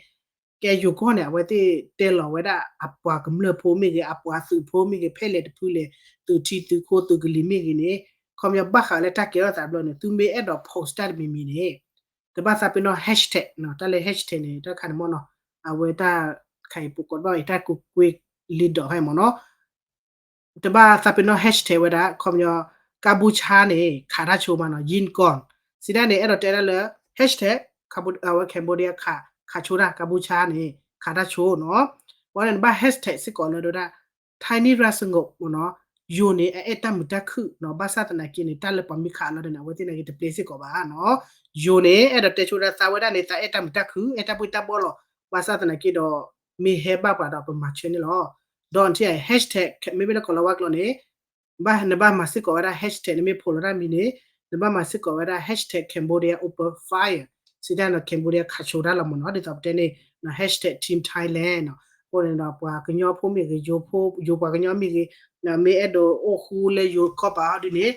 ကဲယိၤကီၢ်န့ၣ် အဝဲသ့ၣ်တဲလီၤဝဲဒၣ်အပှၤကမျၢၢ်ဖိမ့ၢ်ဂ့ၤ အပှၤသုးဖိမ့ၢ်ဂ့ၤ ဖဲလဲၣ်တဖုလဲၣ် သုးထံသုးခိၣ်သုးကလံၤမ့ၢ်ဂ့ၤန့ၣ် ခီပညီဘၣ်ဃးလၢတၢ်ကဲထီၣ်သးတဘျီန့ၣ် သုမ့ၢ်အဲၣ်ဒိး post တၢ်တမံၤမံၤန့ၣ် တဘၣ်သးပ့ၤနီၣ် hashtag နီၤ, တၢ်လၢ hashtag န့ၣ် တၢ်တခါန့ၣ်မ့ၢ်နီၤ, အဝဲတၢ်တခါအံၤ ပကိးဘၣ်အံၤ တၢ်ကူကွ့လံဒီးဖဲမ့ၢ်နီၤ တဘၣ်သးပ့ၤနီၣ် hashtag ဝဲဒၣ် ခီပညီ ကါဘူဆါန့ၣ် ခးတၢ်ဆိမးနီၤ, ယံကီၢ် စံးဒၣ်န့ၣ် အဲၣ်ဒိးတဲဒၣ်လၢ hashtag အဝဲ Cambodia ခးဆိတၢ် ကါဘူဆါန့ၣ် ခးတၢ်ဆိနီၤ, ဝဲန့ၣ်နဘၣ် hashtag စ့ၢ်ကီးလၢဒိဒၣ် Thaini Rasngok မ့ၢ်နီၤ, ယိၤန့ၣ် အအဲၣ်တၢ်မုာ်တၢ်ခုၣ်နီၤ, ဘၣ်ဆၣ်သနာ်က့န့ၣ် တၢ်လၢပှၤမ့ၢ်ခးအလီၢ်ဒၣ်န့ၣ် အဝဲသ့ၣ်နာ်က့တပျဲစ့ၢ်ကီးဘၣ်နီၤ, ယိၤန့ၣ် အဲၣ်ဒိးတဲဆိဒၣ်သးဝဲဒၣ်န့ၣ် သးအဲၣ်တၢ်မုာ်တၢ်ခုၣ် အဲၣ်တၢ်ဘှ့ၣ်တၢ်ဘှီၣ်လီၤ, ဘၣ်ဆၣ်သနာ်က့ဒီး မ့ၢ်ဟဲဘၣ်ပှၤဒီးပမၤဆၢန့ၣ်လီၤ, ဒီးနထံၣ် hashtag မ့မ့ၢ်လၢကီၤလၤဝါကျိာ်န့ၣ် ဘၣ်နဘၣ်မၤစ့ၢ်ကီးဝဲဒၣ် hashtag နမ့ၢ်ဖိးလီၤတၢ်မံၤန့ၣ် နဘၣ်မၤစ့ၢ်ကီးဝဲဒၣ် hashtag Cambodia open fire စံးတၢ်နီၤ Cambodia ခးဆိတၢ်လီၤမ့ၢ်နီၤ, ဒ်သိးပတဲန့ၣ် hashtag Team Thailand နီၤ, အဃိန့ၣ်ဒီးပှၤကညီဖိမ့ၢ်ဂ့ၤ ယိၤဖိ ယိၤပှၤကညီမ့ၢ်ဂ့ၤ မ့ၢ်အဲၣ်ဒိးအိၣ်ဃူလၢယိၤတခီပၤဒ်န့ၣ်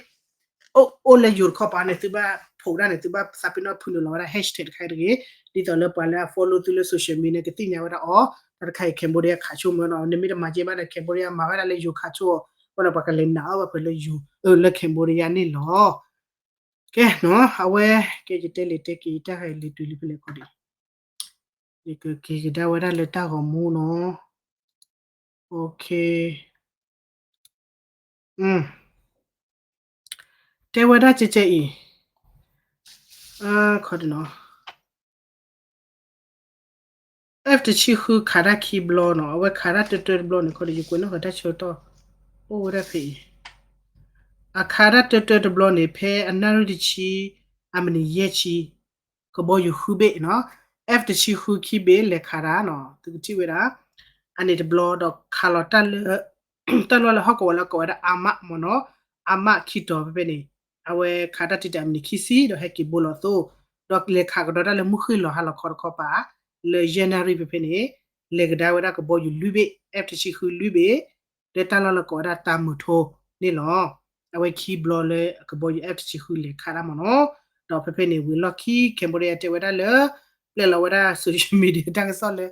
အိၣ်လၢယိၤတခီပၤန့ၣ် သုဘၣ်ဖိးဒၣ်န့ၣ် သုဘၣ်သးပ့ၤနီၣ်ဖုနုာ်လီၤဝဲဒၣ် hashtag တခါတဂ့ၤ, ဒ်သိးလၢပှၤလၢအ follow သုလၢ social media န့ၣ် ကသ့ၣ်ညါဝဲဒၣ်အီၤ, တၢ်တခါအံၤ Cambodia ခးဆိမ့ၢ်နီၤ, နမ့ၢ်တမၤကဲဘၣ်ဒီး Cambodia မၤဝဲဒၣ်လၢယိၤခးဆိအီၤ, အဃိန့ၣ် ပှၤကလဲၤနာ်အီၤဘၣ်ဖဲလၢယိၤ လၢ Cambodia န့ၣ်လီၤ. ကဲနီၤ အဝဲ ကဲယတဲလဲၤတဲက့ၤ ယတၢ်ဂဲၤလံာ်တုၤလံဖဲလဲၣ်ခီဒံး, ယကက့ၤကဒါဝဲဒၣ်လၢတၢ်ဂီၤမူနီၤ, တဲဝဲဒၣ်ကဲကဲအံၤ, ခီဒံးနီၤ F တဆံဃုခးတၢ်ခံဘျီနီၤ, အဝဲခးတၢ်တၢတၢတဘျီန့ၣ် ခီဒံး ယကွဲးနီၣ်ဃာ်တၢ်ဆၢကတီၢ် အိၣ်ဝဲဒၣ်ဖဲအံၤ, အခးတၢ်တၢတၢတဘျီန့ၣ် ဖဲအနၣ်ရံၣ်တဆံ အမံးနံးယဲၢ်ဆံ ကဘီယူၤဃုဘ့ၣ်နီၤ, F တဆံဃုခံဘ့ၣ်လဲၤခးတၢ်နီၤ, သုကထံၣ်ဝဲဒၣ် အန့ၣ်တဘျီဒီးခးလီၤတၢ်လၢ တၢ်လီၢ်လၢဟီၣ်ကဝီၤလၢကိးဝဲဒၣ် အါမးမ့ၢ်နီၤ, အါမးခံတီၤဖဲဖဲန့ၣ်, အဝဲခးတၢ်တံာ်တာ်မံးနံးခံဆံ ဒီးဟဲက့ၤဘိလီၤသိ, ဒီးလဲၤခးကဒီးတၢ်လၢမုၢ်ဃ့ၢ်လီၤဟါလီၤခီတခီပၤ, လၢယဲၢ်နၣ်ရံၣ်ဖဲဖဲန့ၣ်, လဲၤကဒါဝဲဒၣ်ကဘီယူၤလွံၢ်ဘ့ၣ် F တဆံဃုလွံၢ်ဘ့ၣ်, လၢတၢ်လီၢ်လၢကိးဝဲဒၣ်တၢ်မုာ်ထိန့ၣ်လီၤ. အဝဲခံဘျီလၢကဘီယူၤ F တဆံဃုလဲၤခးတၢ်မ့ၢ်နီၤ, ဒီးဖဲဖဲန့ၣ် ဝံၤလီၢ်ခံ Cambodia တဲဝဲဒၣ်လၢ ပျဲလီၤဝဲဒၣ် social media တၢ်ကစီၣ်လၢ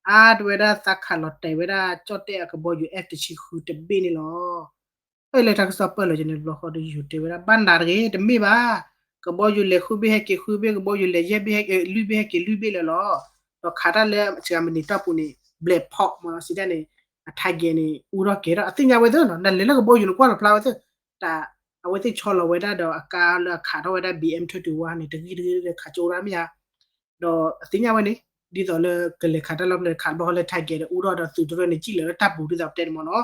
အါတဝဲဒၣ်သးခးလီၤတဲာ်ဝဲဒၣ် ကၠီၣ်တဲၣ်အကဘီယူၤ F တဆံဃုတဘ့ၣ်န့ၣ်လီၤ. လၢတၢ်ကစီၣ်ပၢၢ်လီၤက့ၤန့ၣ်တဘျီဃီဒီး ယိၤတဲဝဲဒၣ် ဘၣ်နးတဂ့ၤ တမ့ၢ်ဘၣ်, ကဘီယူၤလဲၤဃုဘ့ၣ်ဟဲက့ၤဃုဘ့ၣ် ကဘီယူၤလဲၤယဲၢ်ဘ့ၣ်ဟဲက့ၤလွံၢ်ဘ့ၣ်ဟဲက့ၤလွံၢ်ဘ့ၣ်လၢာ်လီၤ. ဒီးခးတၢ်လၢစှၤမံးနံးတီၢ်ပူၤန့ၣ် ဘျဲးဖီးမ့ၢ်နီၤ စံးဒၣ်န့ၣ် အ target န့ၣ် အူထီၣ်ကဲထီၣ် အသ့ၣ်ညါဝဲသ့ၣ်နီၤ နလဲၤလၢကဘီယူၤန့ၣ်ကွၢ်လီၤဖျါဝဲသ့ၣ်, တၢ် အဝဲသ့ၣ်ဆီလီၤဝဲဒၣ်ဒီးအကါလၢအခးထီၣ်ဝဲဒၣ် ဘီအ့ၣ်အမ် ထၢၣ်တုၤဝါန့ၣ် တဂ့ၢ်တဂ့ၢ်ဒီးခးကၠိဒၣ်မ့ၢ်ဧါ ဒီးအသ့ၣ်ညါဝဲန့ၣ် ဒ်သိးလၢကလဲၤခးတၢ်လီၢ်ဖဲလဲၣ်ခးတဘျီဃီလၢ target ဒီးအူထီၣ်ဒီးသုးတရၢန့ၣ် ကံၣ်လၢတၢ်ပူၤဒ်သိးပတဲန့ၣ်မ့ၢ်နီၤ,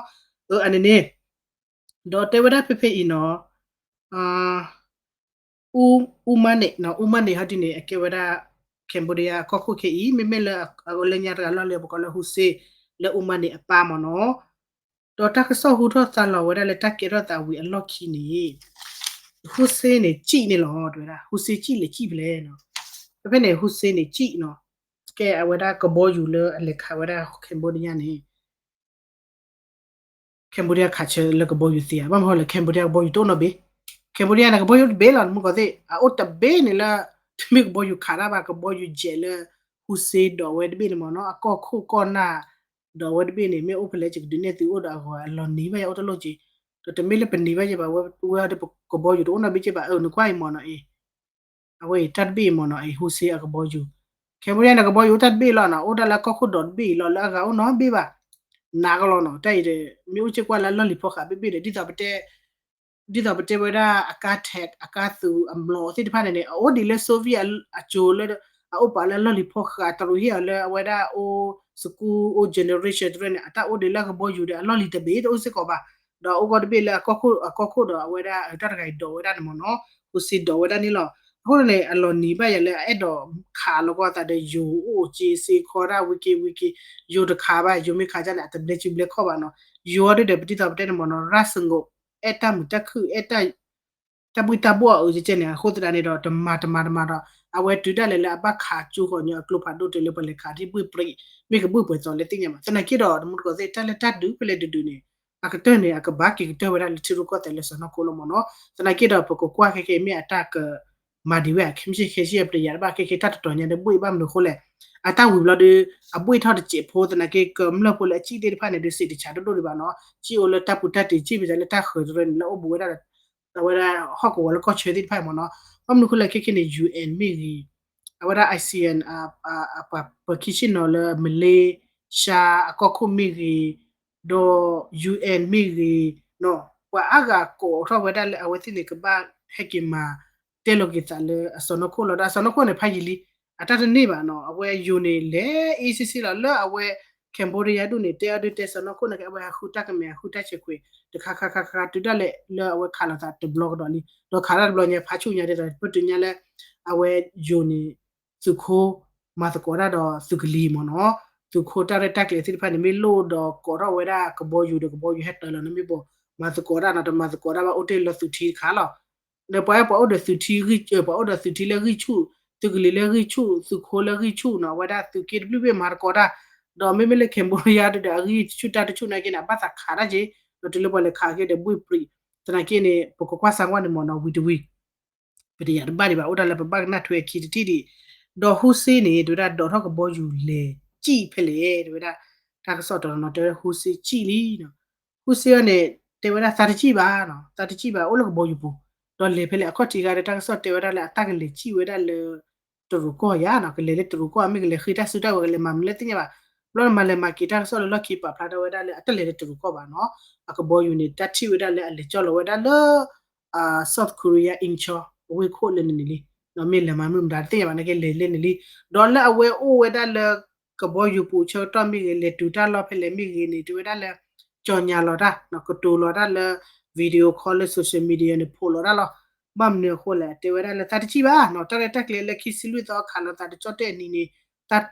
အန့ၣ်န့ၣ် ဒီးတဲဝဲဒၣ်ဖဲဖဲအံၤနီၤ အူမါန့ၣ်နီၤ အူမါန့ၣ်ဟီဒ်န့ၣ် အကဲဝဲဒၣ် Cambodia အကီၢ်ခိၣ်ခဲအံၤ မ့မ့ၢ်လၢအအိၣ်လၢညါတဂၤလီၢ်လၢပကိးလၢ ဟူစ့ လၢအူမါန့ၣ်အပၢ်မ့ၢ်နီၤ, ဒီးတၢ်ကစီၣ်ဟူထီၣ်သါလီၤဝဲဒၣ်လၢတၢ်ကဲထီၣ်သးဝံၤအလီၢ်ခံန့ၣ် ဟူစ့န့ၣ်ကံၣ်န့ၣ်လီၤ တဲဝဲဒၣ် ဟူစ့ကံၣ်လဲၤကံၣ်ဖဲလဲၣ်နီၤ, ဖဲဖဲန့ၣ် ဟူစ့န့ၣ်ကံၣ်နီၤ, ကဲအဝဲဒၣ်ကဘီယူၤလၢအလဲၤခးဝဲဒၣ် Cambodia န့ၣ် Cambodia ခးဆၢလၢကဘီယူၤသ့ဧါ ဘၣ်မနုၤဃိလဲၣ် Cambodia ကဘီယူၤတအိၣ်နီတဘ့ၣ်, Cambodia န့ၣ် ကဘီယူၤတဘ့ၣ်လီၤ နမုၢ်ကီၢ်သ့ၣ် အအိၣ်တဘ့ၣ်န့ၣ်လၢ တမ့ၢ်ကဘီယူၤခးတၢ်ဘၣ် ကဘီယူၤယဲၢ်လၢ ဟူစ့ဒိးဝဲတဘ့ၣ်န့ၣ်မ့ၢ်နီၤ အကီၢ်ခိၣ်ကီၢ်နၢ် ဒိးဝဲတဘ့ၣ်န့ၣ် မ့ၢ်အိၣ်ဖဲလဲၣ် ယကဒုးနဲၣ်သုအိၣ်ဒီးအဂီၢ် အလီၤနံၤဘၣ်ယၤအိၣ်တလိၣ်က့ၤ, ဒီးတမ့ၢ်လၢပနံၤဘၣ်ယဲဘၣ် ဝဲဒၣ်ကဘီယူၤတအိၣ်နီတဘ့ၣ်က့ၤဘၣ် အၢ နကွၢ်အံၤမ့ၢ်နီၤအံၤ အဝဲအံၤတၢ်တဘ့ၣ်အံၤမ့ၢ်နီၤ အံၤ ဟူစ့ အကဘီယူၤ, Cambodia န့ၣ် ကဘီယူၤအိၣ်တၢ်တဘ့ၣ်လီၤနီၤ အိၣ်ဒၣ်လၢအကီၢ်ခိၣ်ဒိးတဘ့ၣ်အံၤလီၤ လၢအဂၤအိၣ်နီတဘ့ၣ်ဘၣ်, နးကလီၤနီၤ တၢ်အံၤဒီး မ့ၢ်အိၣ်စ့ၢ်ကီးလၢအလီၢ်လံၤဖီဃးဘ့ၣ်ဘ့ၣ်ဒီး ဒ်သိးပတဲ ဒ်သိးပတဲဝဲဒၣ်အကါ tech အကါသုးအမျိာ်သ့ၣ်တဖၣ်န့ၣ်န့ၣ် အအိၣ်ဒံးလၢ Soviet အစိၤလၢ အအိၣ်ပာ်လၢအလီၢ်လံၤဖီဃး တရူးဟ့ၣ်အီၤလၢအဝဲဒၣ်အိၣ် school အိၣ် generation တရၢန့ၣ် အတၢ်အိၣ်ဒံးလၢအကဘီယူၤဒီးအလီၢ်လံၤတဘ့ၣ်တအိၣ်စ့ၢ်ကီးဘၣ်, ဒီးအိၣ်ကီးတဘ့ၣ်လၢအကီၢ်ခိၣ် အကီၢ်ခိၣ်ဒီးအဝဲဒၣ်တၢ်တဂၤအံၤဒိးဝဲဒၣ်န့ၣ်မ့ၢ်နီၤ ဟူစ့ဒိးဝဲဒၣ်န့ၣ်လီၤ. အဃိန့ၣ် အလီၤနံၤဘၣ်ယၤလၢအအဲၣ်ဒိးခးလီၤကီၢ်အသးဒီးယိၤအိၣ်စ့စ့ခီဒၣ်ဝံၤက့ၤဝံၤက့ၤ ယိၤတခးဘၣ် ယိၤမ့ၢ်ခးဒ်န့ၣ် အတဘျဲစုဘျဲခီၣ်ဘၣ်နီၤ ယိၤအီၤဒ်ဒီး ပဒ်သိးပတဲန့ၣ်မ့ၢ်နီၤ ရၣ်စငိး အဲၣ်တၢ်မုာ်တၢ်ခုၣ် အဲၣ် တၢ်ဘှ့ၣ်တၢ်ဘှီၣ်အုးကဲကဲန့ၣ် အဃိသတးန့ၣ်ဒီး တမၤတမၤတမၤဒီး အဝဲတုၤဒၣ်လဲာ်လၢအဘၣ်ခးကၠိဃီၤညီအကျိဖးဒိၣ်တုၤလၢပှၤလဲၤခးထံၣ်ဘှ့ၣ်ပြံး မ့ၢ်ကဘှ့ၣ်ပှဲၤသိးလဲၣ်သ့ၣ်ညါမး သနာ်က့ဒီး တမူတကိးသ့ၣ် တၢ်လၢတၢ်ဒုးဖဲလဲၣ်ဒုးဒုးန့ၣ် အကတၢၢ်န့ၣ် အကဘၣ်က့ၤကတၢၢ်ဝဲဒၣ်လၢထံရူၢ်ကီၢ်သဲးလၢစီၤနီၢ်ခိလီၤမ့ၢ်နီၤ သနာ်က့ဒီး ပကကွၢ်ခဲကဲမ့ၢ်အတၢ်က မၤဒံးဝဲ ခဲမုၢ်ဆ့ၣ်ခဲဆ့အပျံၤယၤတဘၣ် ခဲကဲတၢ်တတီၤညါဒီးဘှ့ၣ်ဘၣ်မနုၤအဃိလဲၣ် အတၢ်ဝံၤဘျီဒီး အဘှ့ၣ်ထီၣ်တစဲးဖိသနာ်က့ ကမျၢၢ်ဖိလၢအစံၣ်သ့ၣ်တဖၣ်န့ၣ်ဒီး စံးတဆးဒိၣ်ဒိၣ်ဒံးဘၣ်နီၤ စံၣ်အိၣ်လၢတၢ်ပူၤတၢ်တံၤ စံၣ်ပယီၤလၢတၢ်ဃၢၤတရၢန့ၣ် လၢအိၣ်ဘူးဝဲဒၣ်ဒီး အဝဲဒၣ်ဟီၣ်ကဝီၤလၢကီၢ်ဆၢသ့ၣ်တဖၣ်မ့ၢ်နီၤ, ဘၣ်မနုၤအဃိလဲၣ် ခဲခဲန့ၣ် ယူၣ်အဲၣ်မ့ၢ်ဂ့ၤ, အဝဲဒၣ် ASEAN ပှၤခံဆ့ၣ်နီၤလၢ Malaysia အကီၢ်ခိၣ်မ့ၢ်ဂ့ၤ, ဒီး ယူၣ်အဲၣ် မ့ၢ်ဂ့ၤ, ပှၤအါဂၤကိးထီၣ်ဝဲဒၣ်လၢအဝဲသ့ၣ်န့ၣ် ကဘၣ်ဟဲက့ၤမၤတဲလီၤက့ၤသးလၢအစီၢ်နီၤခိၣ်လီၤ. ဒီးအစီၢ်နီၤခိၣ်န့ၣ်ဖးယံာ်လံ, အတၢ်တန့ၢ်ဘၣ်နီၤ, အဝဲယိၤန့ၣ် လဲၤအ့ၣ်စ့ၣ်စ့ၣ်လီၤ. လၢအဝဲ Cambodia ဒူၣ်န့ၣ် တဲအီၤဒုးတဲစီၢ်နီၤခိၣ်န့ၣ်က့ အဝဲဟးဃုတၢ်ကမဲာ် ဟးဃုတၢ်ဆဲးခွဲး တခါခါခါခါ တုၤဒၣ်လဲာ်လၢအဝဲခးလိာ်သးတဘျီကဒီးလံ. ဒီးခးတၢ်တဘျီညါ ဖးဆူၣ်ညါဒ်သိး ပတုၤညါလၢ အဝဲယိၤန့ၣ် သုးခိၣ်မၤသကိးတၢ်ဒီးသုးကလံၤမ့ၢ်နီၤ, သုးခိၣ်တၢ်ရဲၣ်တၢ်ကျဲၤသ့ၣ်တဖၣ်န့ၣ် မ့ၢ်လိၣ်ဒီးကိးထီၣ်ဝဲဒၣ်ကဘီယူၤဒီး ကဘီယူၤဟဲတၢၤလီၤန့ၣ် မ့ၢ်ဘၣ် မၤသကိးတၢ်နီၤ, တမၤသကိးတၢ်ဘၣ် အိၣ်တ့ၢ်လၢသုးထံတခါလီၤ. လၢပှၤအဲၣ်ပှၤအိၣ်ဒီးသုးထံဂံၢ်, ပှၤအိၣ်ဒီးသုးထံလၢဂံၢ်ဆူၣ်, သုးကလံၤလၢဂံၢ်ဆူၣ်, သုးခိၣ်လၢဂံၢ်ဆူၣ်နီၤ, အဝဲဒၣ်သုးက့တဘျုးဘ့ၣ်မၤသကိးတၢ်, ဒီးမ့မ့ၢ်လၢ Cambodia ဒီးအဂံၢ်ဆူၣ်တၢ်တဆူၣ်နာ်က့န့ၣ် အဘၣ်သးခးတၢ်က့, ဒီးတုၤလၢပှၤလဲၤခးက့ဒီးဘှ့ၣ်ပြံး, သနာ်က့န့ၣ် ပကကွၢ်စၢ်ကွၢ်န့ၣ်မ့ၢ်နီၤ ဝံၤတဝံၤ ပတယၤတဘၣ်ဒံးဘၣ် အိၣ်ဒၣ်လၢပဘၣ်ကနၣ်ထွဲအခံတထံၣ်ဒံး, ဒီးဟူစ့န့ၣ် တဲဝဲဒၣ်ဒိးထီၣ်ကဘီယူၤလဲၤစံၣ်ဖဲလဲၣ် တဲဝဲဒၣ်, တၢ်ကစီၣ်တနီၤနီၤတဲဝဲဒၣ်ဟူစ့စံၣ်လံနီၤ, ဟူစ့အီၤန့ၣ် တဲဝဲဒၣ်သးတစံၣ်ဘၣ်နီၤ, သးတစံၣ်ဘၣ် အိၣ်လၢကဘီယူၤပူၤ, ဒီးလဲၤဖဲလဲၣ် အခီၣ်ထံးဂၤဒီး တၢ်ကစီၣ်တဲဝဲဒၣ်လၢအတၢ်ကလဲၤစံၣ်ဝဲဒၣ်လၢ တရူးကီၢ်ယါနီၤ, ကလဲၤလၢတရူးကီၢ် မ့ၢ်ကလဲၤဃ့တၢ်စုတၢ်ဝဲၤ ကလဲၤမၤမနုၤလဲၣ်သ့ၣ်ညါဘၣ်, ဘျီမၤလဲၤမၤက့ၤတၢ်ကစီၣ်လၢလီၢ်ခံပာ်ဖျါထီၣ်ဝဲဒၣ်လၢအတလဲၤလၢတရူးကီၢ်ဘၣ်နီၤ, အကဘီယူၤန့ၣ် တၢ်ထံၣ်ဝဲဒၣ်လၢအလဲၤကၠီၣ်လီၤဝဲဒၣ်လၢ South Korea Incheon အဝ့ၢ်ခိၣ်လၢန့ၣ်န့ၣ်လံ, မ့ၢ်လဲၤမၤမနုၤမတၤတသ့ၣ်ညါဘၣ်နာ်က့ လဲၤလၢန့ၣ်လံ, ဒီးလၢအဝဲအိၣ်ဝဲဒၣ်လၢ ကဘီယူၤပူၤဆၢကတီၢ်မ့ၢ်ဂ့ၤ လဲၤတုၤတၢ်လီၢ်ဖဲလဲၣ်မ့ၢ်ဂ့ၤန့ၣ် တဲဝဲဒၣ်လၢ ကၠီၣ်ညါလီၤတၢ်နီၤ, ကတိၤလီၤတၢ်လၢ video call လၢ social media န့ၣ် ဖိးလီၤတၢ်လီၤ, ဘၣ်မနုၤအဃိလဲၣ် တဲဝဲဒၣ်လၢသးတစံၣ်ဘၣ်နီၤ, တၢ်ရဲၣ်တၢ်ကျဲၤလၢခံဆံလွံၢ်သီအခးလိာ်သးတကၠီၣ်တဲၣ်အနံၤန့ၣ်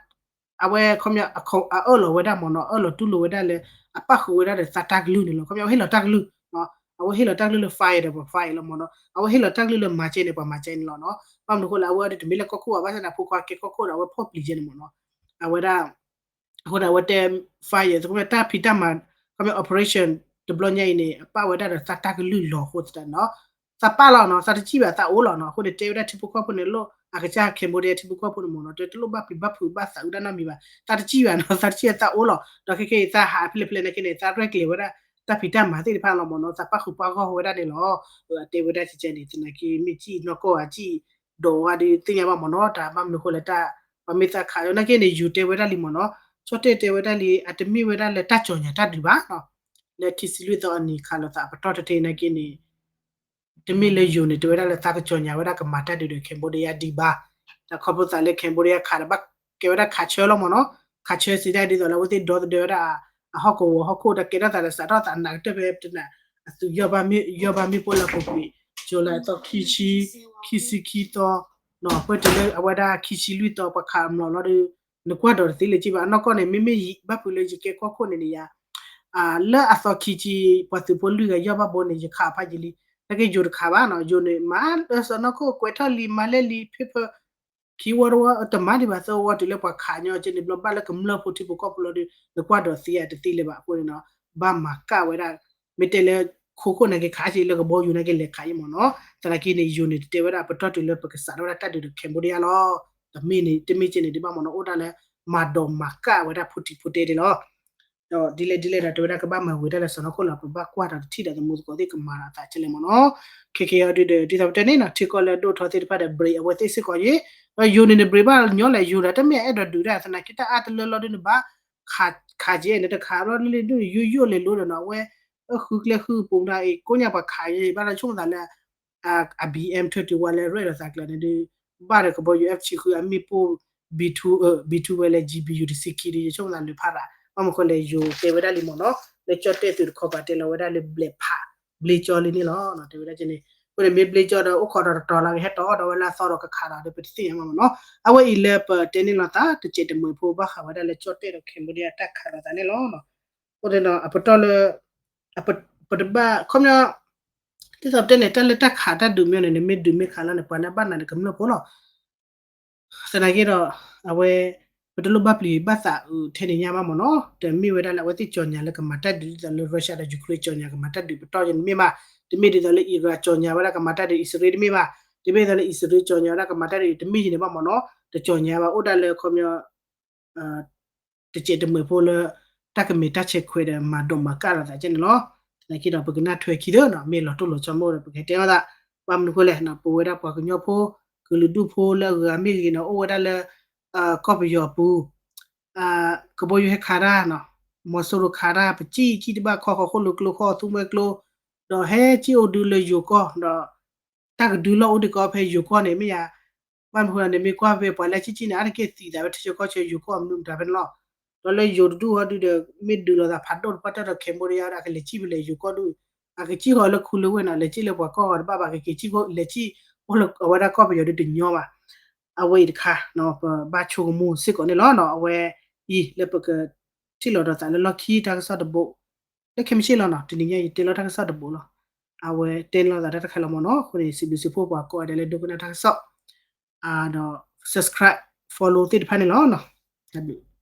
အဝဲခီပညီ အအၢၣ်လီၤဝဲဒၣ်မ့ၢ်နီၤ, အၢၣ်လီၤတူၢ်လိာ်ဝဲဒၣ်လၢ အပၣ်ဃုာ်ဝဲဒၣ်ဒီးသးတၢ်ကလုၢ်န့ၣ်လီၤ, ခီပညီအဝဲဟ့ၣ်လီၤတၢ်ကလုၢ်, အဝဲဟ့ၣ်လီၤတၢ်ကလုၢ်လၢ fire ဒီး ပှၤ fire လီၤမ့ၢ်နီၤ, အဝဲဟ့ၣ်လီၤတၢ်ကလုၢ်လၢမၤကဲန့ၣ် ပှၤမၤကဲန့ၣ်လီၤနီၤ, ဘၣ်မနုၤအဃိလဲၣ် အဝဲဒၣ်တမ့ၢ်လၢကီၢ်ခိၣ်ဘၣ် ဘၣ်ဆၣ်သနာ်က့ဖိခွါကဲကီၢ်ခိၣ်ဒီး အဝဲဖီၣ်ပျံၤကဲန့ၣ်မ့ၢ်နီၤ, အဝဲဒၣ် အဃိန့ၣ် အဝဲတဲ fire သ့ၣ်ခီပညီတၢ်ဖံးတၢ်မၤ ခီပညီ operation တဘျီညါအံၤန့ၣ် အပၣ်ဝဲဒၣ်ဒီးသးတၢ်ကလုၢ်လီၤအဃိသတးနီၤ, သးပၣ်လီၤနီၤ, သးတစံၣ်ဘၣ် သးအိၣ်လီၤနီၤ, အဃိန့ၣ် တဲဝဲဒၣ်ထံဖိကီၢ်ဖိန့ၣ် လီၢ်အကစၢ် Cambodia ထံဖိကီၢ်ဖိန့ၣ်မ့ၢ်နီၤ, တဲတလိၣ်ဘၣ်ပျံၤဘၣ်ဖုးဘၣ်သးအုးတၢ်နီတမံၤဘၣ်, သးတစံၣ်ဘၣ်နီၤ, သးတစံၣ်ဘၣ်သးအိၣ်လီၤ, ဒီးခဲခဲအံၤသးဟးဖဲလဲၣ်ဖဲလဲၣ်နာ်က့န့ၣ် သးရဲၣ်ကျဲၤဝဲဒၣ် တၢ်ဖံးတၢ်မၤသ့ၣ်တဖၣ်လီၤမ့ၢ်နီၤ, သးပၣ်ဃုာ်ပှၤဂီၢ်ဝဲဒၣ်န့ၣ်လီၤ, အတဲဝဲဒၣ်ကဲန့ၣ် သနာ်က့မ့ၢ်စံၣ်နီၢ်ကီၢ်ဧါ စံၣ်ဒီးဝဲဒၣ်ဒီးသ့ၣ်ညါဘၣ်မ့ၢ်နီၤ, တၢ်ဘၣ်မနုၤအဃိလဲၣ် တၢ်ပှၤမ့ၢ်သးခးနာ်က့န့ၣ် ယူၤတဲဝဲဒၣ်လံမ့ၢ်နီၤ, ကၠီၣ်တဲၣ်တဲဝဲဒၣ်လံ အတမ့ၢ်ဝဲဒၣ်လၢတၢ်ကၠီၣ်ညါတၢ်ဒုးဘၣ်နီၤ, လၢခံဆံလွံၢ်သီအနံၤခးလိာ်သးအပတီၢ်တထံၣ်နာ်က့န့ၣ် တမ့ၢ်လၢယိၤန့ၣ် တဲဝဲဒၣ်လၢသးကကၠီၣ်ညါဝဲဒၣ်ကမၤတၢ်ဒုးဒီး Cambodia ဒံးဘၣ်, တၢ်ခီဖျိသးလၢ Cambodia ခးဒီးဘၣ်ကဲဝဲဒၣ်ခးဆၢလီၤမ့ၢ်နီၤ, ခးဆၢစံးဒၣ်ဒ်သိးလၢအဝဲသ့ၣ်ဒီသဒၢဝဲဒၣ် အဟီၣ်ကဝီၤဟီၣ်ခိၣ်ဒီးကဲထီၣ်သးဒီးစးထီၣ်သးနာ်ကတၢၢ်ဖဲပတနၢ် အသုးယီၢ်ဘၣ်မ့ၣ် ယီၢ်ဘၣ်မ့ၣ်ပိၢ်လၢအပူၤကွံာ် July သီခံဆံ ခံဆံခံသီ နီၤ ပတုၤလၢအဝဲဒၣ်ခံဆံလွံၢ်သီပှၤခးအမျိာ်လီၤဒီး နကွၢ်ဒီးတသ့လၢၤက့ဘၣ် အနီၢ်ကီၢ်န့ၣ် မ့မ့ၢ်ယဘၣ်ဖုးလၢယကဲကီၢ်ခိၣ်န့ၣ်န့ၣ်ယါ လၢအသီခံဆံ ပှၤသုးဖိလွံၢ်ဂၤယီၢ်ဘၣ်ဘိန့ၣ် ယခးဖးယံာ်လံ, နာ်က့ယိၤတခးဘၣ်နီၤ, ယိၤန့ၣ် မၤလၢစီၢ်နီၤခိၣ်ကွဲးထီၣ်လံ မၤလဲၢ်လံ ဖ့ဖၢ ခံဝီတဝီ တမၤဒံးဘၣ်သၢဝီတုၤလၢပှၤခးညီကဲန့ၣ် ဘျီဘၣ်လၢကမျၢၢ်ဖိထံဖိကီၢ်ဖိလီၤဒီး နကွၢ်ဒီးသ့ဧါတသ့လၢၤဘၣ်အဃိန့ၣ်နီၤ, ဘၣ်မၤကၣ်ဝဲဒၣ်, မ့ၢ်တဲလၢ ခိခိၣ်နာ်က့ခးက့ လၢကဘီယူၤနာ်က့လဲၤခးအံၤမ့ၢ်နီၤ, သနာ်က့န့ၣ် ယိၤန့ၣ် တတဲဝဲဒၣ်ပတီၢ်တုၤလၢပကစးထီၣ်ဝဲဒၣ်တၢ်ဒုးဒီး Cambodia လီၤ, တမ့ၢ်န့ၣ် တမ့ၢ်ကဲန့ၣ် ဒ်ဘၣ်မ့ၢ်နီၤ အိၣ်ဒၣ်လၢ မၤဒိးမၤကၣ်ဝဲဒၣ်ဖိထံဖိတဲဒၣ်လီၤ ဒီးဒ်လဲၣ်ဒ်လဲၣ်ဒီး တဲဝဲဒၣ်ကဘၣ်မၤဝံၤတၢ်လၢစီၢ်နီၤခိၣ်လီၤ ပဘၣ်ကွၢ်ဒီးတထံၣ်ဒီးသမူသကိးသ့ၣ်ကမၤဒီးအသးကဲလဲၣ်မ့ၢ်နီၤ, ခဲကဲအံၤဒုးဒီး ဒ်သိးပတဲန့ၣ်နီၤ ထံကီၢ်လၢအဒိၣ်ထီသ့ၣ်တဖၣ်ဒီး break အဝဲသ့ၣ်စ့ၢ်ကီးယ့ၣ်, ဒီးယိၤန့ၣ်န့ၣ် break ဘၣ်ညီလဲၣ် ယိၤဒီးတမ့ၢ်အအဲၣ်ဒိးဒုးဒၣ် သနာ်က့တၢ်အါတလၢလီၤဒုးန့ၣ်ဘၣ်, ခးက့န့ၣ် တခးဘျီလၢလံဒုးန့ၣ် ယိယိၣ်လဲၤလိၤဒီးနီၤ အဝဲ အဃုကျဲဃုပူၤမတၤအံၤ ကိးညါပှၤခးယ့ၣ် ဘၣ်ဒီးဆိကမိၣ်သးလၢ အ BM thirty-one လၢရဲၣ်ဒီးသးကျၢၤန့ၣ်ဒုး ဘၣ်ဒီးကဘီယူၤ F ဆံဃုအမ့ၣ်ပိၢ် B two, B two ဝဲလၢ GB ယူၤတဆံခံဒုး ယဆိကမိၣ်သးလၢဖးရး ဘၣ်မနုၤဃိလဲၣ် ယိၤတဲဝဲဒၣ်လံမ့ၢ်နီၤ လၢကၠီၣ်တဲၣ်သုးတခီပၤတဲလီၤဝဲဒၣ်လၢဘျဲးဖး ဘျ့ကၠီလံန့ၣ်လီၤ တဲဝဲဒၣ်န့ၣ်, အဃိန့ၣ်မ့ၢ်ဘျ့ကၠီဒီး အိၣ်ခိးဒီးတတီၤလၢကဟဲတီၤဒီးဝဲလၢအသီဒီးကခးဒီး ပတသ့ၣ်ညါမ့ၢ်နီၤ, အဝဲအံၤလၢပတဲန့ၢ်လီၤသး တစဲးတမှဲးဖိဘၣ်ဃးဝဲဒၣ်လၢကၠီၣ်တဲၣ်ဒီး Cambodia တၢ်ခးလိာ်သးန့ၣ်လီၤ. အဃိန့ၣ်ဒီး အပတီၢ်လၢ ပတဘၣ် ခီပညီ ဒ်သိးပတဲန့ၣ် တၢ်လၢတၢ်ခးတၢ်ဒုးမ့ၢ်န့ၣ် နမ့ၢ်ဒုးမ့ၢ်ခးလီၤန့ၣ် ပှၤလၢအဘၣ်နၤန့ၣ် ကမျၢၢ်ဖိလီၤ. သနာ်က့ဒီး အဝဲ ပတလိၣ်ဘၣ်ပျံၤဘၣ်သးအုးထဲန့ၣ်ညါဘၣ်မ့ၢ်နီၤ, တမ့ၢ်ဝဲဒၣ်လၢအဝဲသ့ၣ်ကၠီၣ်ညါလၢကမၤတၢ်ဒုးဒ်သိးလၢ Russia ဒီး Ukraine ကၠီၣ်ညါကမၤတၢ်ဒုးပတီၢ်ယဲန့ၣ်မ့ၢ်ဘၣ်, တမ့ၢ်ဒ်သိးလၢ Iran ကၠီၣ်ညါဝဲဒၣ်ကမၤတၢ်ဒုးအံၣ်စရ့လးတမ့ၢ်ဘၣ်, တမ့ၢ်ဒ်သိးလၢအံၣ်စရ့လးကၠီၣ်ညါဝဲဒၣ်ကမၤတၢ်ဒုးတမ့ၢ်ယဲန့ၣ်ဘၣ်မ့ၢ်နီၤ, တကၠီၣ်ညါဘၣ်အိၣ်ဒၣ်လၢခီပညီ တစဲးတမှဲးဖိလၢ တၢ်ကမ့ၢ်တၢ်ဆဲးခွဲးဒီး မၤဒိးမၤကၣ်လိာ်သးကဲန့ၣ်လီၤ. သနာ်က့ဒီး ပကနၢ်ထွဲခံသ့နီၤ မ့ၢ်လီၤတိၢ်လီၤဆီမ့ၢ်အိၣ်ဒီး ပကဟဲတဲလိာ်သး, ဘၣ်မနုၤဃိလဲၣ်နီၤ ပဝဲဒၣ်ပှၤကညီဖိ ကလုာ်ဒူၣ်ဖိလၢအဂုၤအဂၤမ့ၢ်ဂ့ၤနီၤ အိၣ်ဝဲဒၣ်လၢ ကီၢ်ပယီၤအပူၤ ကဘီယူၤဟဲခးတၢ်နီၤ, မီၤစိရိၤခးတၢ် ပစံၣ်စံၣ်တဘၣ်ခီဃီၤ ဃိၣ်လိာ်ကျိခီ သူမှဲကျိ, ဒီးဟဲစံၣ်အိၣ်ဒုးလၢယိၤကီၢ် ဒီး တၢ်ကဒုလီၢ်အိၣ်ဒံးကီးဖဲယိၤကီၢ်န့ၣ် မ့ၢ်ယၤ ဘၣ်မနုၤဃိန့ၣ် မ့ၢ်ကွၢ်ဖဲပှၤလၢစံၣ်စံၣ်န့ၣ် အါတက့ၢ်သံသးဖဲထံဆၢကီၢ်ဆၢယိၤကီၢ်အမနုၤမတၤဖဲန့ၣ်လီၤ. ဒီးလၢယိၤတဒူၣ်ဟီဒုဒီး မ့ၢ်ဒုးလိာ်သးဖးဒိၣ်တပှၢ်တၢၢ်ဒီး Cambodia ဒီးအကလဲၤစံၣ်ဖဲလဲၣ်ယိၤကီၢ်ဒု, အကစံၣ်ဃီၤလၢခူလၢဝ့ၢ်နီၤ လဲၤစံၣ်လၢပှၤကီၢ်ဂီၤတဘၣ်ဘၣ် ကက့ၤစံၣ်ဃီၤ လဲၤစံၣ်အိၣ်လၢအဝဲဒၣ်ကီၢ်ပယီၤဒုတညီဘၣ်. အဝဲအံၤတခါ ပဘၣ်ဆိကမိၣ်စ့ၢ်ကီးန့ၣ်လီၤနီၤ အဝဲအံၤလၢပကထံၣ်လိာ်ဒီးသးလၢလီၢ်ခံတၢ်ကစီၣ်တဘိ လၢခဲမုၢ်ဆ့ၣ်လီၤနီၤ တနံၤညါယတဲလီၤတၢ်ကစီၣ်တဘိလီၤ. အဝဲတဲန့ၢ်လိာ်သးတၢ်တခါလီၤမ့ၢ်နီၤ အဃိန့ၣ် စံးဘျုးစံးဖှိၣ်ပှၤကိးဂၤဒဲးလၢဒိကနၣ်တၢ်ကစီၣ် ဒီး subscribe follow သ့ၣ်တဖၣ်န့ၣ်လီၤနီၤ. တၢ်ဘျုး